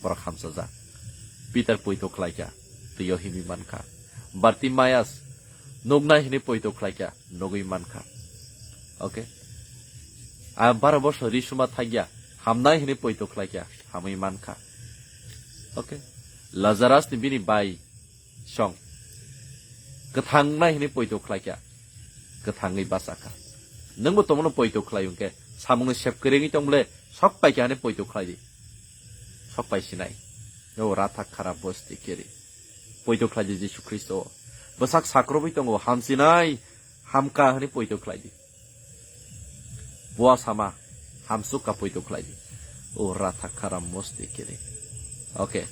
Borok hamsajak. Peter poito khlaikha, twi o himwi mankha. Bartimaeus nuknai hwnwi poito khlaikha, nugwi mankha. Okay? A baro bosor ri suma thangya, hamnai hwnwi poito khlaikha, hamwi mankha. Okay? Lazarus ni bini bai song. Kwthangnai hwnwi poito khlaikha, kwthangwi bachakha. Nwngbo tomono poito khlai hwnkhe, samungni sep kwrwngwi tong bole, sok paikha hwnwi poito khlai di. Sok pai sinai. O ratha khara bosti keri. Poito khlai di Jisu Khristo. Bwsak sakrobwi tongo, hamsinai, hamka hwnwi poito khlai di. Bua sama, Hamsuk ka poito khlai di. O ratha khara mosti kiri. Okay.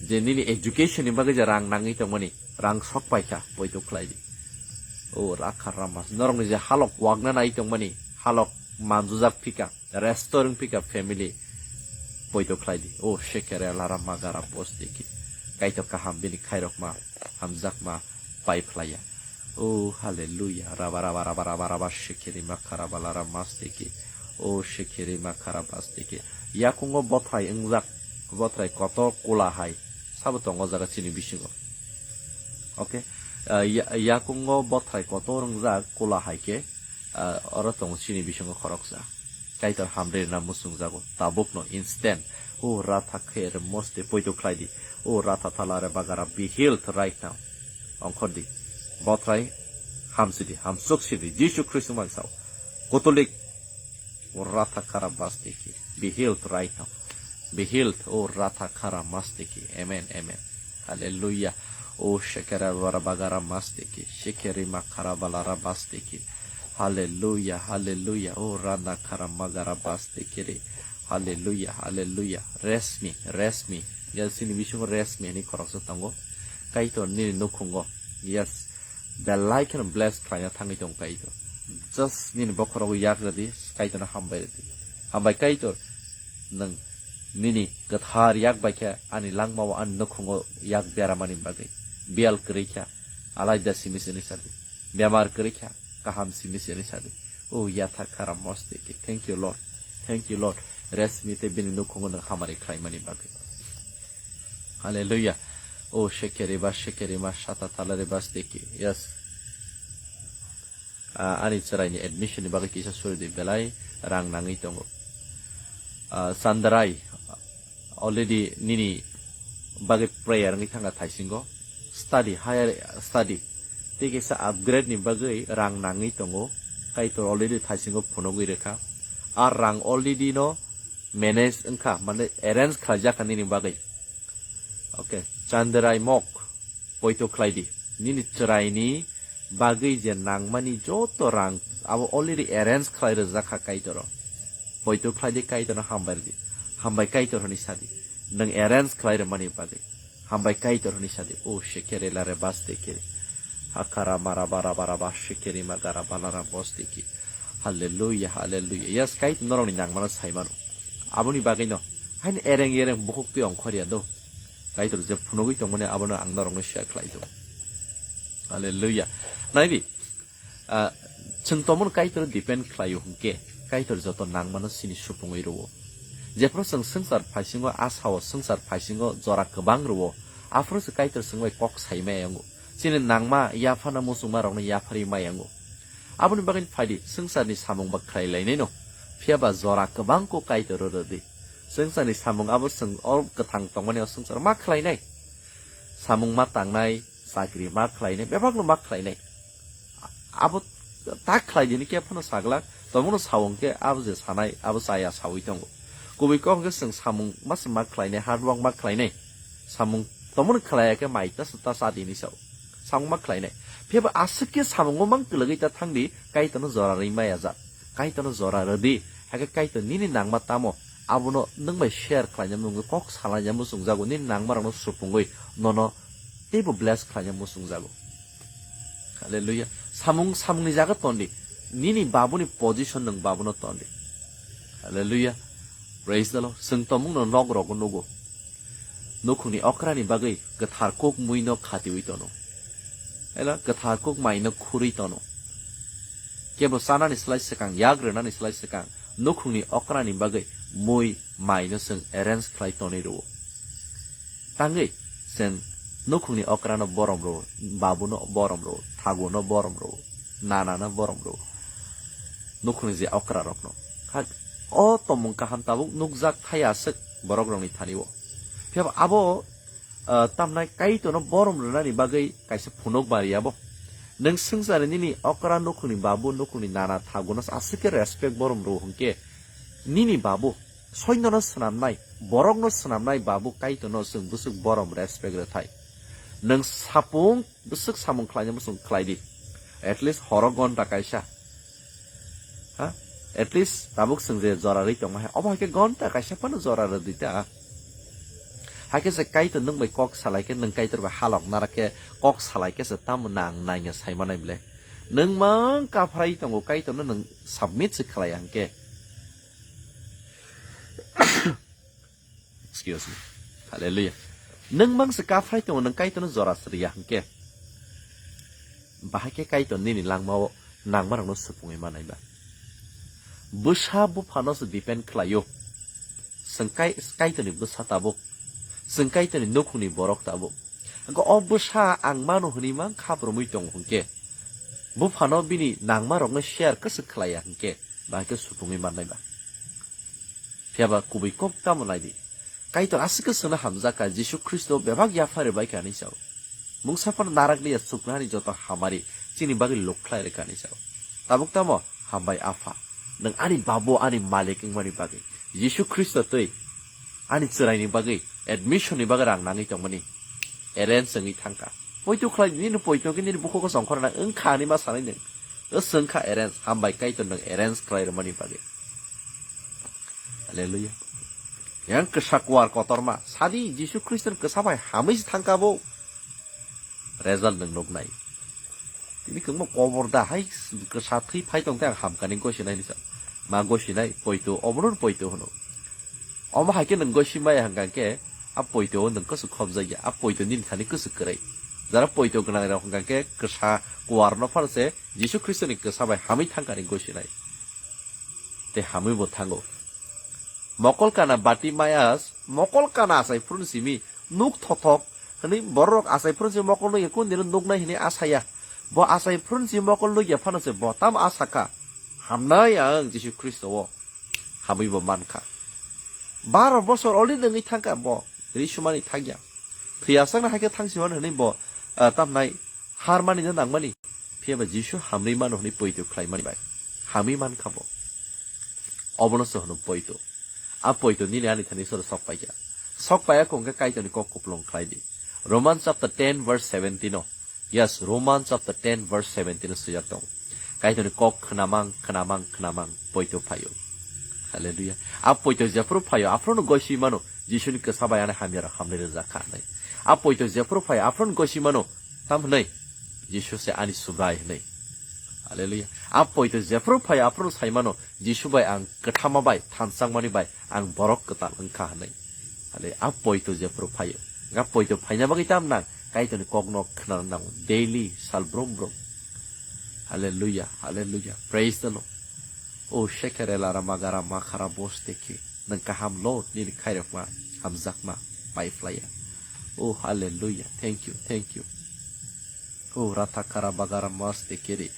Je nini education ni bagwi je rang nangwi tongmani, rang sok paikha, poito khlai di. O rakha rama. Norokni je halok wagna nai tongmani, halok manjujak phika, restaurant phika family, poito khlai di. O shekere lara magara posti ki. Kaitor kaham bini khairok ma, hamjak ma, pai phlaiya. O hallelujah. Raba, raba, raba, raba, raba, shekeri makaraba lara masteki. O shekeri makarabasteki. Yakungo bothrai wngjak, bothrai kotor kula hai. Sabo tongo jaga chini bisingo. Okay. Ah, ya-, yakungo bothrai kotor wngjak kula hai ke, ah, oro tongo chini bisingo khoroksa. Kaitor hamri rwna muchungjago. Tabukno instant. O ratha kher moste poito khlai di. O ratha thalare bagara be healed right now. Ongkhor di. Bothrai hamsi di. Hamsuk si di. Jisu Khristo man sao. Kotolik. O ratha khara basteki. Be healed right now. Be healed. O ratha khara masteki. Amen. Amen. Hallelujah. O shekera bara bagara masteki. Shekeri makara balara basteki. Hallelujah. Hallelujah. O rana khara magara basteki re. Hallelujah. Hallelujah. Resmi. Resmi. Ya sini bisingo resmi ni khoroksa tongo. Kaitor nini nukhungo. Yes. Belai kheno bless khlaina thangwi tong Kaitor. Just nini bokhorogo yak rwdi, Kaitorno hambai rwdi. Hambai Kaitor, nwng nini kwthar yak bai khe ani langmao ani nukhungo yak beramani bagwi. Biyal kwrwi kha, alaida simi sini sadi. Bemar kwrwi kha, kaham simi sini sadi. O yatha khara moste khe. Thank you, Lord. Thank you, Lord. Resmi tei bini nukhungo nwng hamari khlaimani bagwi. Hallelujah. O shekeri ba shekeri ma sata talare ba steki. Yes. Ah, ani chwraini admission ni bagwi kisa suri di belai rang nangwi tongo. Ah, Chandrai, already nini bagwi prayer wngwi thangkha thaisingo. Study, higher study. Tei kisa upgrade ni bagwi rang nangwi tongo. Kaitor already thaisingo phunugwi rwkha. Ar rang already no manage wngkha, mane arrange khlaijak kha nini bagwi. Okay, Chandrai mok, poito khlai di. Nini chwraini bagwi je nangmani joto rang, abo already arrange khlai rwjak kha Kaitoro. Poito khlai di, Kaitorno hambai rw di. Hambai Kaitor hwnwi sa di. Nwng arrange khlai rwmani bagwi. Hambai Kaitor hwnwi sa di. O shekere lare baste kere. Hakara mara bara bara ba shekere magara balara boste ki. Hallelujah, hallelujah. Yes, Kaitor norokni nangmano sai mano. Aboni bagwino haino ereng ereng bukhuk twi ongkhorya do. Kaitor je phunugwi tongmani abono ang norokno share khlai do. Hallelujah. Nai di, ah, chwng tomon Kaitor depend khlaio hwnkhe, Kaitor joto nangmano chini supungwi rwo. Jephru chwng swngchar phaisingo, a sao swngchar phaisingo jora kwbang rwo, aphuru se Kaitor chwng bai kok sai maya wngo. Chini nangma yaphana muchungma rokno yapharwi maya wngo. Aboni bagwi phaidi, swngcharni samung ba khlai lainaino. Phiya ba jora kwbang kok Kaitor rwdi. Swngcharni samung abo chwng o kwthang tongmani o swngchar ma khlainai. Samung ma tangnai, chakri ma khlainai, bebakno ma khlainai. Abo ta khlai dini khe phano saglak, tomono sawung khe abo je sanai, abo chaya sawi tongo. Kubui kok hwnkhe chwng samung ma se ma khlainai, hard work ma khlainai. Samung tomono khlaiya khe mai ta ta cha dini sao. Samung ma khlainai. Phiya ba aswk khe samungo mang kwlwgwi ta thangdi, Kaitorno jora rwi maya jak. Kaitorno jora rwdi, hakhe Kaitor nini nangma tamo, abono nwng bai share khlaina mungwi kok salaina muchungjago, nini nangma rokno supungwi nono teibo bless khlaina muchungjago. Hallelujah. Samung, samungni jaga tondi. Nini babuni position nwng babuno tondi. Hallelujah. Praise the Lord. Chwng tomungno nok rogo nugo. Nukhungni okrani bagwi kwthar kuk muino khatiwi tono. Ela kwthar kuk maino khurwi tono. Kebo chanani slai swkang, yak rwnani slai swkang, nukhungni okrani bagwi mui maino chwng arrange khlai tonwi rwo. Tangwi chwng nukhungni okrano borom rwo, babuno borom rwo, thaguno borom rwo, nanano borom rwo. Nukhungni je okra rokno. Hak, o tomung kaham tabuk nukjak thai aswk borok rokni thani o. Phiya ba abo, ah, tamnai Kaitorno borom rwnani bagwi kaisa phunuk bari abo. Nwng swngchar nini okra nukhungni babu, nukhungni nana thaguno aswk khe respect borom rwo hwnkhe nini babu soindono swnamnai, borokno swnamnai babu Kaitorno chwng bwswk borom respect rwthai. Nwng sapung bwswk samung khlaina muchung khlai di. At least horo gonta kaisa. Ha? At least tabuk chwng je jora rwi tongma hai, obo hai khe gonta kaisa phano jora rw di ta. Hai khe se Kaitor nwng bai kok salai khe, nwng Kaitor bai halok nara khe kok salai khe se tamo nang nangya sai manai ble. Nwng mang kaphrai tongo, Kaitor no nwng submit se khlai ya hwnkhe. Excuse me. Hallelujah. Nwng mang se kaphrai tongo, nwng Kaitor no jora se rw ya hwnkhe. Bahai khe Kaitor nini langmao nangmarokno supungwi manai ba. Bwsa buphano se depend khlaio. Chwng Kai-, Kaitorni bwsa tabuk. Chwng Kaitorni nukhungni borok tabuk. Hwnkhe o bwsa ang mano hwnwi mang khabrumwi tongo hwnkhe, buphano bini nangmarokno share kwswk khlai ya hwnkhe, bahai khe supungwi mannai ba. Phiya ba kubui kok tamo nai di. Kaitor aswk khe chwngno hamjak kha, Jisu Khristo bebak yapharwi bai kha hinwi sao. Mungsa phano narak liya chuknohani joto hamari chini bagwi luk khlai rwkha hinwi sao. Tabuk tamo hambai Apha, nwng ani Babu, ani Malik wngmani bagwi, Jisu Khristo twi ani chwraini bagwi, admission ni bagwi rang nangwi tongmani arrange wngwi thangkha. Poito khlai di, nini poito khe nini bukhugo songkhorna wngkha hinwi ma sanai nwng. O swngkha arrange, hambai Kaitor nwng arrange khlai rwmani bagwi. Hallelujah. Yang kwsa kuar kotorma, sadi Jisu Khristo ni kwsa bai hamwi se thangkha bo. Result nwng nuknai. Tini kwbangma kobor da hai kwsa thwi phai tong tei ang hamkani gosinai hinwi sa. Ma gosinai, poito, obono poito hwno. Omo hai khe nwng gosi maya hwnkha khe, a poito o nwng kwswk khobjakya, a poito nini thani kwswk kwrwi. Jara poito gwnang rok hwnkha khe kwsa kuar no phano se Jisu Khristo ni kwsa bai hamwi thangkani gosinai. Tei hamwi bo thango. Mokol kana Bartimaeus, mokol kana achai phuru simi, nuk thothok, hwnwi borok achai phuru simi mokol nukya, kun dino nuknai hwnwi asaya. Bo achai phuru simi mokol nukya phano se bo tamo asakha. Hamnai ang Jisu Khristo o. Hamwi bo mankha. Baro bosor already wngwi thangkha bo. Ri sumani thangya. Thwiya sakna hai khe thangsimano hwnwi bo, ah, tamnai har mani no nangmani. Phiya ba Jisu hamwi mano hwnwi poito khlaimani bai. Hamwi mankha bo. Obono se hwno poito. A poito nini ani thani soro sok paikha. Sok paiya khe hwnkhe Kaitorni kok kupulung khlai di. Romans chapter ten verse seventeen o. Yes, Romans chapter ten verse seventeen o swijak tongo. Kaitorni kok khnamang, khnamang, khnamang, poito phaio. Hallelujah. A poito jephuru phaio, aphuru no gosi mano, Jisuni kwsa bai ani hamya rok hamri rwjak kha hinwi. A poito jephuru phaio, aphuru no gosi mano, tam hinwi, Jisu se ani Subrai hinwi. Hallelujah. A poito jephuru phaio, aphuru no sai mano, Jisu bai ang kwthama bai, thansa wngmani bai, ang borok kwtal wngkha hinwi. Hale, a poito jephuru phaio. A poito phaina bagwi tam nang, Kaitorni kokno khnana nango. Daily sal brum brum. Hallelujah, hallelujah. Praise the Lord. O shekere lara magara makhara bos teke. Nang kaham Lord, nini khairokma, hamjakma, pai phlaiya. O hallelujah. Thank you, thank you. O ratha kara bagara mas teke re.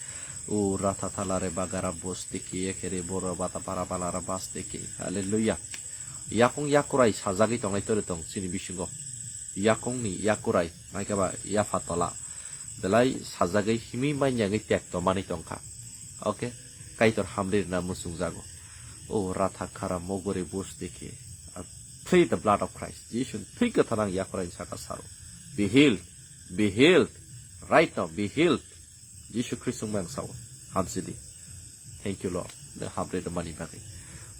O ratha thala re bagara bos teke, ekere boro bata para balara bas teke. Hallelujah. Yakung yakurai sajagwi tongnai tore tong chini bisingo. Yakungni yakurai, naikhe ba yapha tola. Belai sajagwi himwi manyagwi tekto manwi tongkha. Okay? Kaitor hamri rwna muchungjago. O ratha khara mogori bus dikhe. I plead the blood of Christ. Jisu thwi kwthar ang yakurai saka saro. Be healed. Be healed. Right now, be healed. Jisu Khristo mung sao. Hamsidi. Thank you, Lord. Nang hamri rwmani bagwi.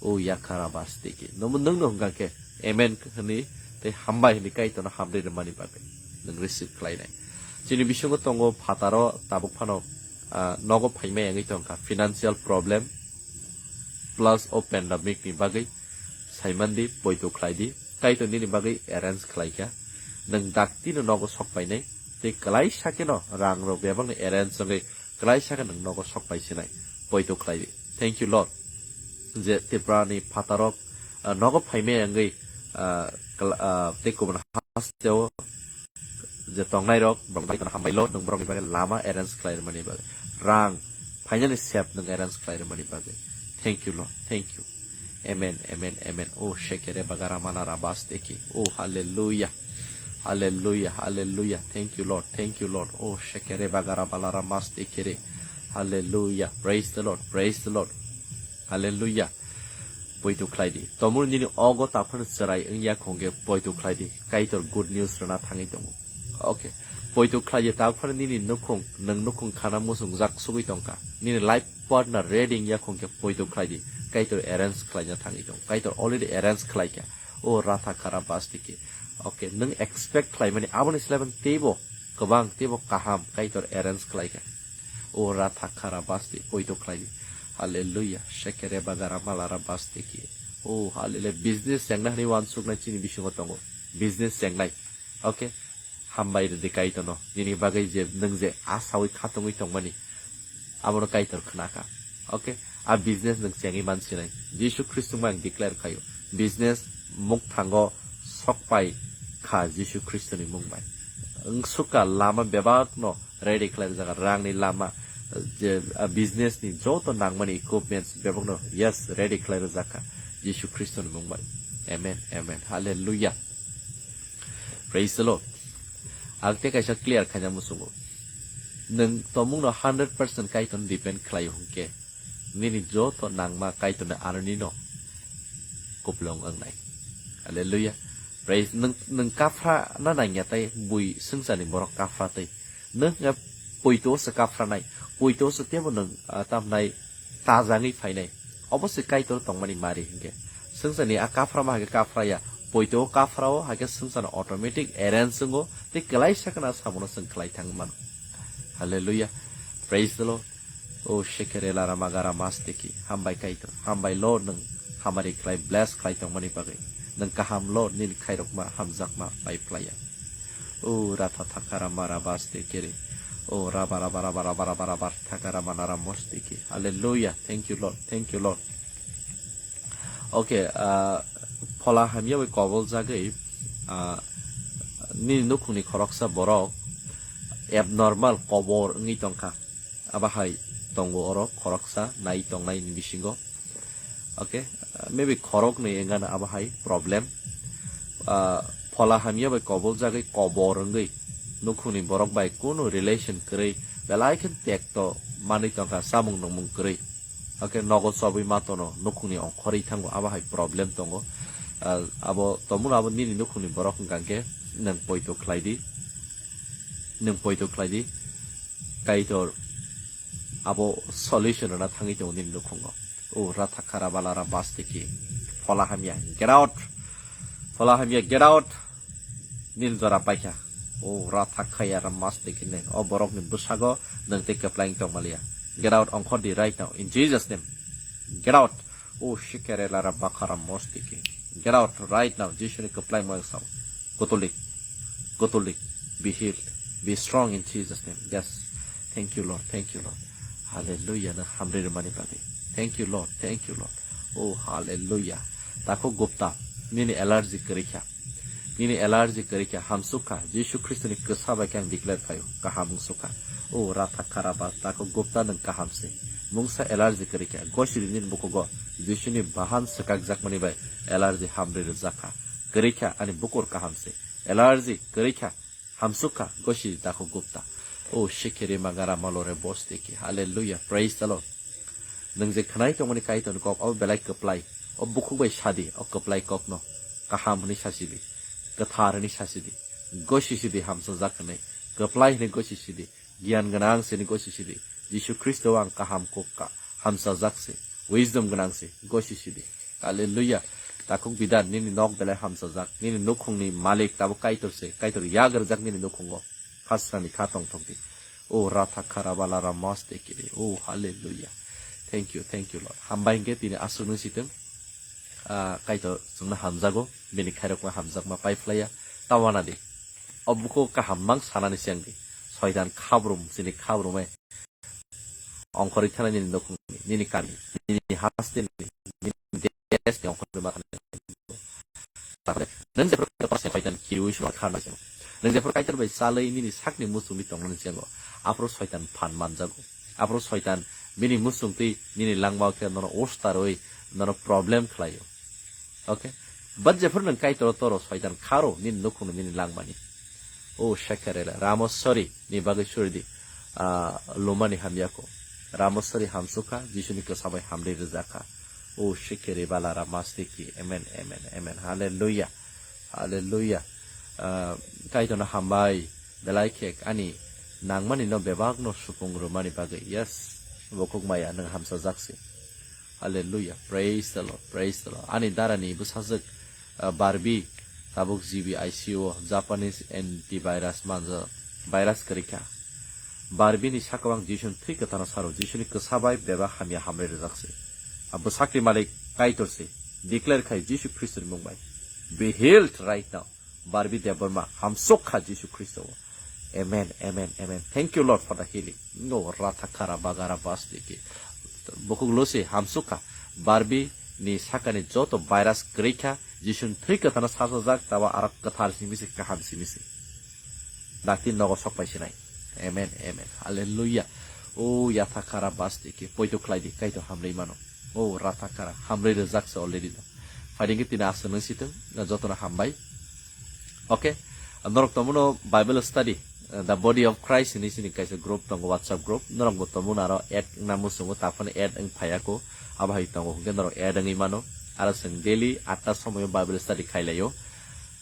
O yakhara bas tiki. Nomo nungno hwnkha khe amen hwnwi tei hambai hwnwi Kaitorno hamri rwmani bagwi. Nung receive khlainai. Chini bisingo tongo phataro tabuk phano, ah, nogo phaimai wngwi tongkha. Financial problem plus o pandemic ni bagwi saimandi poito khlaidi. Kaitor nini bagwi arrange khlaikha. Nung daktino nogo sok painai. Tei kwlaisa kheno rang rok bebakni arrange wngwi kwlaisa khe nwng nogo sok pai sinai, poito khlai di. Thank you, Lord. Je Tripura ni phatarok, ah, nogo phaimai wngwi, ah, kla-, ah, tei kubun hasteo je tongnai rok, borok bai hambai, Lord, nwng borokni bagwi lama arrange khlai rwmani bagwi, rang phainani sep nwng arrange khlai rwmani bagwi. Thank you, Lord. Thank you. Amen, amen, amen. Oh, shekere bagara manara bas teki. Oh, hallelujah. Hallelujah, hallelujah. Thank you, Lord. Thank you, Lord. Oh, shekere bagara balara mas tekere. Hallelujah. Praise the Lord. Praise the Lord. Hallelujah. Poito khlai di. Tomor nini ogo taphano chwrai wngya khongke poito khlai di. Kaitor good news rwna thangwi tongo. Okay. Poito khlai di, tabuk phano nini nukhung, nwng nukhung khana muchungjak sugwi tongkha. Nini life partner ready wngya khong khe poito khlai di. Kaitor arrange khlaina thangwi tong. Kaitor already arrange khlaikha. O ratha khara basti ki. Okay, nwng expect khlaimani aboni slai teibo kwbang, teibo kaham Kaitor arrange khlaikha. O ratha khara basti poito khlai di. Hallelujah. Shekere bagara malara basti ki. O hallelujah. Business chengna hwnwi uansuknai chini bisingo tongo. Business chengnai. Okay. Hambai rwdi Kaitorno, nini bagwi je nwng je asaui khatungwi tongmani, abono Kaitor khnakha. Okay, a business nwng chengwi mansinai. Jisu Khristo ang declare khaio, business mukthango sokpai kha Jisu Khristoni mung bai. Wngsukha lama bebakno ready khlai rijak, rangni lama, je, a, business ni joto nangmani equipments bebakno, yes, ready khlai rijak kha Jisu Khristoni mung bai. Amen, amen, hallelujah. Praise the Lord. Ang tei kaisa clear khaina muchungo. Nwng tomungno hundred percent Kaitorno depend khlaio hwnkhe, nini joto nangma Kaitorni anonino kuplung wngnai. Hallelujah. Praise. Nwng, nwng kaphra na nangya tei bui swngcharni borok kaphra tei. Nwng hwnkhe poito se kaphranai. Poito se tebo nwng, ah, tamnai tajangwi phainai. Obo se Kaitor tongmani mari hwnkhe. Swngcharni a kaphra ma hai khe kaphra ya. Poito o kaphra o hai khe swngcharno automatic arrange wngo tei kwlaisa kheno samono chwng khlai thang mano. Hallelujah. Praise the Lord. O shekere lara magara masteki. Hambai Kaitor. Hambai Lord nwng hamari khlai bless khlai tongmani bagwi. Nwng kaham Lord nini khairokma hamjakma pai phlaiya. O ratha thakara mara baste kere. O raba raba raba raba raba raba thakara manara mosteki. Hallelujah. Thank you, Lord. Thank you, Lord. Okay, ah, phola hamya bai kobol jagwi, ah, nini nukhungni khoroksa borok abnormal kobor wngwi tongkha. Abo hai tongo oro khoroksa nai tongnai ni bisingo. Okay, ah, maybe khoroknwi wngano abo hai problem. Ah, phola hamya bai kobol jagwi kobor wngwi nukhungni borok bai kunu relation kwrwi belai khe tekto manwi tongkha, samung nungmung kwrwi. Hakhe nogo chobwi ma tono, nukhungni ongkhorwi thango, abo hai problem tongo. Ah, abo tomung abo nini nukhungni borok hwnkha khe nwng poito khlai di, nwng poito khlai di, Kaitor abo solution rwna thangwi tongo nini nukhungo. O ratha khara balara bastiki phola hamya, get out, phola hamya, get out. Nil jora paikha. O ratha khaya ra mastiki ne. O borokni bwsago nwng tei kwplai tongmaliya. Get out, ongkhor di right now in Jesus name. Get out. O shikere lara bakara mostiki. Get out right now. Jisuni kwplai mo sao. Kotolik. Kotolik. Be healed. Be strong in Jesus name. Yes. Thank you, Lord. Thank you, Lord. Hallelujah. Na hamri mani bagwi. Thank you, Lord. Thank you, Lord. Oh, hallelujah. Tako Gupta. Nini allergy kwrwi kha. Nini allergy kwrwi kha, hamsuk kha. Jisu Khristoni kwsa bai khe ang declare khaio, kaham wngsuk kha. O ratha kharaba, tako Gupta nwng kaham se. Mungsa allergy kwrwi kha, gosiri nini bukugo Jisuni bahan swkakjakmani bai allergy hamri rwjak kha. Kwrwi kha, ani bukur kaham se. Allergy kwrwi kha, hamsuk kha, gosiri tako Gupta. O shikiri magara malore bostiki. Hallelujah. Praise the Lord. Nwng je khwnai tongmani Kaitorni kok, o belai kwplai. O bukhuk bai sadi, o kwplai kokno. Kaham hwnwi sasidi. Kwthar hwnwi sasidi. Gosisidi hamsajak hwnwi. Kwplai hwnwi gosisidi. Giyan gwnang sini gosisidi. Jisu Khristo ang kaham kok ka. Hamsajak se. Wisdom gwnang se. Gosisidi. Hallelujah. Takhuk bidan nini nok belai hamsajak. Nini nukhungni malik tabuk Kaitor se. Kaitor yagrajak nini nukhungo. Khasrani kha tongthok di. O ratha kharabala ramaste kiri. O hallelujah. Thank you, thank you, Lord. Hambai hingke tini aswk nung situng. Ah, Kaitor chwngno hamjago, bini khairokma hamjakma pai phlaiya. Tawana di. O buko kaham mang sanani seng di. Soitan khabrum, chini khabrum e. Ongkhorwi thana nini nukhung ni, nini kami, nini haste ni, nini desh ni ongkhorwi ma thana. Takhole, nwng jephru Kaitor bai soitan kiui suma kharna seng. Nwng jephru Kaitor bai chalwi nini sakni muchungwi tongnani sengo. Aphuru soitan phan manjago. Aphuru soitan bini muchungtwi nini langmao khe nono ustarwi nono problem khlaio. Okay? But jephru nwng Kaitor toro soitan kharo nini nukhungno nini langmani. O shekerela, Ramosori ni bagwi suridi, ah, lumani hamyako. Ramosori hamsukha, Jisuni kwsa bai hamri rwjakha. O shikiri balara mastiki. Amen, amen, amen. Hallelujah. Hallelujah. Ah, Kaitorno hambai. Belai khe ani nangmani no bebak no supung rwmani bagwi. Yes, bukhuk maya nwng hamsajak se. Hallelujah. Praise the Lord. Praise the Lord. Ani dara ni bwsajwk, ah, Barbie tabuk G B I C U o Japanese antivirus manjak virus kwrwi kha. Barbie ni sakao ang Jisu ni thwi kwthano saro, Jisu ni kwsa bai bebak hamya hamri rwjak se. Abo sakni malik Kaitor se. Declare khai Jisu Khristo ni mung bai. Be healed right now. Barbie Debbarma, hamsok kha Jisu Khristo o. Amen, amen, amen. Thank you, Lord, for the healing. No, ratha kara bagara bas diki. Bukhuk lusi hamsok kha. Barbie ni sakani joto virus kwrwi kha, Jisu ni thwi kwthano sasajak, tabo aro kwthar simi se, kaham simi se. Dakti nogo sok pai sinai. Amen, amen. Hallelujah. O yatha kara bas diki. Poito khlai di, Kaitor hamrwi mano. O ratha kara, hamrwi rwjak se already no. Phaidi khe tini aswk nung situng, jotono hambai. Okay, norok tongmano Bible study, uh, The Body of Christ hinwi sini kaisa group tongo, WhatsApp group. Norok bo tongmano aro add wngna muchungo, taphano add wng phaiya ko. Abo hai tongo hwnkhe norok add wngwi mano. Aro chwng daily atta somoyo Bible study khailaio.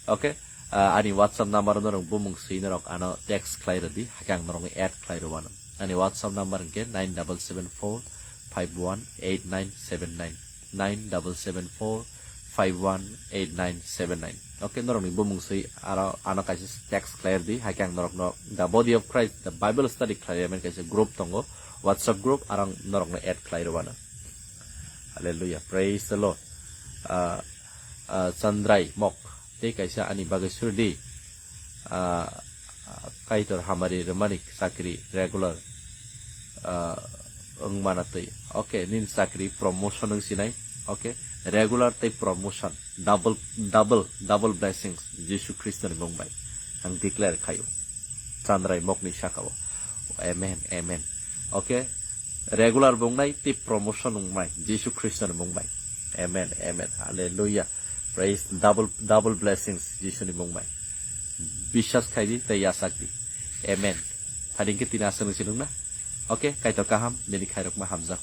Okay, uh, ani WhatsApp number norok bumung swi norok ano text khlai rwdi, hakhe ang norokno add khlai rwmano. Ani WhatsApp number hwnkhe nine double seven four five one eight nine seven nine, nine double seven four five one eight nine seven nine. Okay, norokni bumung swi aro ano kaisa text khlai rwdi, hakhe ang norokno The Body of Christ, The Bible Study khlai rwmani kaisa group tongo, WhatsApp group, aro ang norokno add khlai rwmano. Hallelujah, praise the Lord. Ah, ah, Chandrai Mok, tei kaisa ani bagwi surdi. Ah, Kaitor hamari rwmani chakri regular, ah, wng mana twi. Okay, nini chakri promotion wng sinai. Okay, regular tei promotion, double, double, double blessings Jisu Khristo ni mung bai ang declare khaio. Chandrai Mokni sakao. Amen, amen. Okay, regular bo wngnai tei promotion wngnai Jisu Khristo ni mung bai. Amen, amen. Hallelujah. Praise, double, double blessings Jisu ni mung bai. Biswas khai di tei yachak di. Amen. Phaidi khe tini aswk nung sinung na. Okay, Kaitor kaham, nini khairokma hamjak.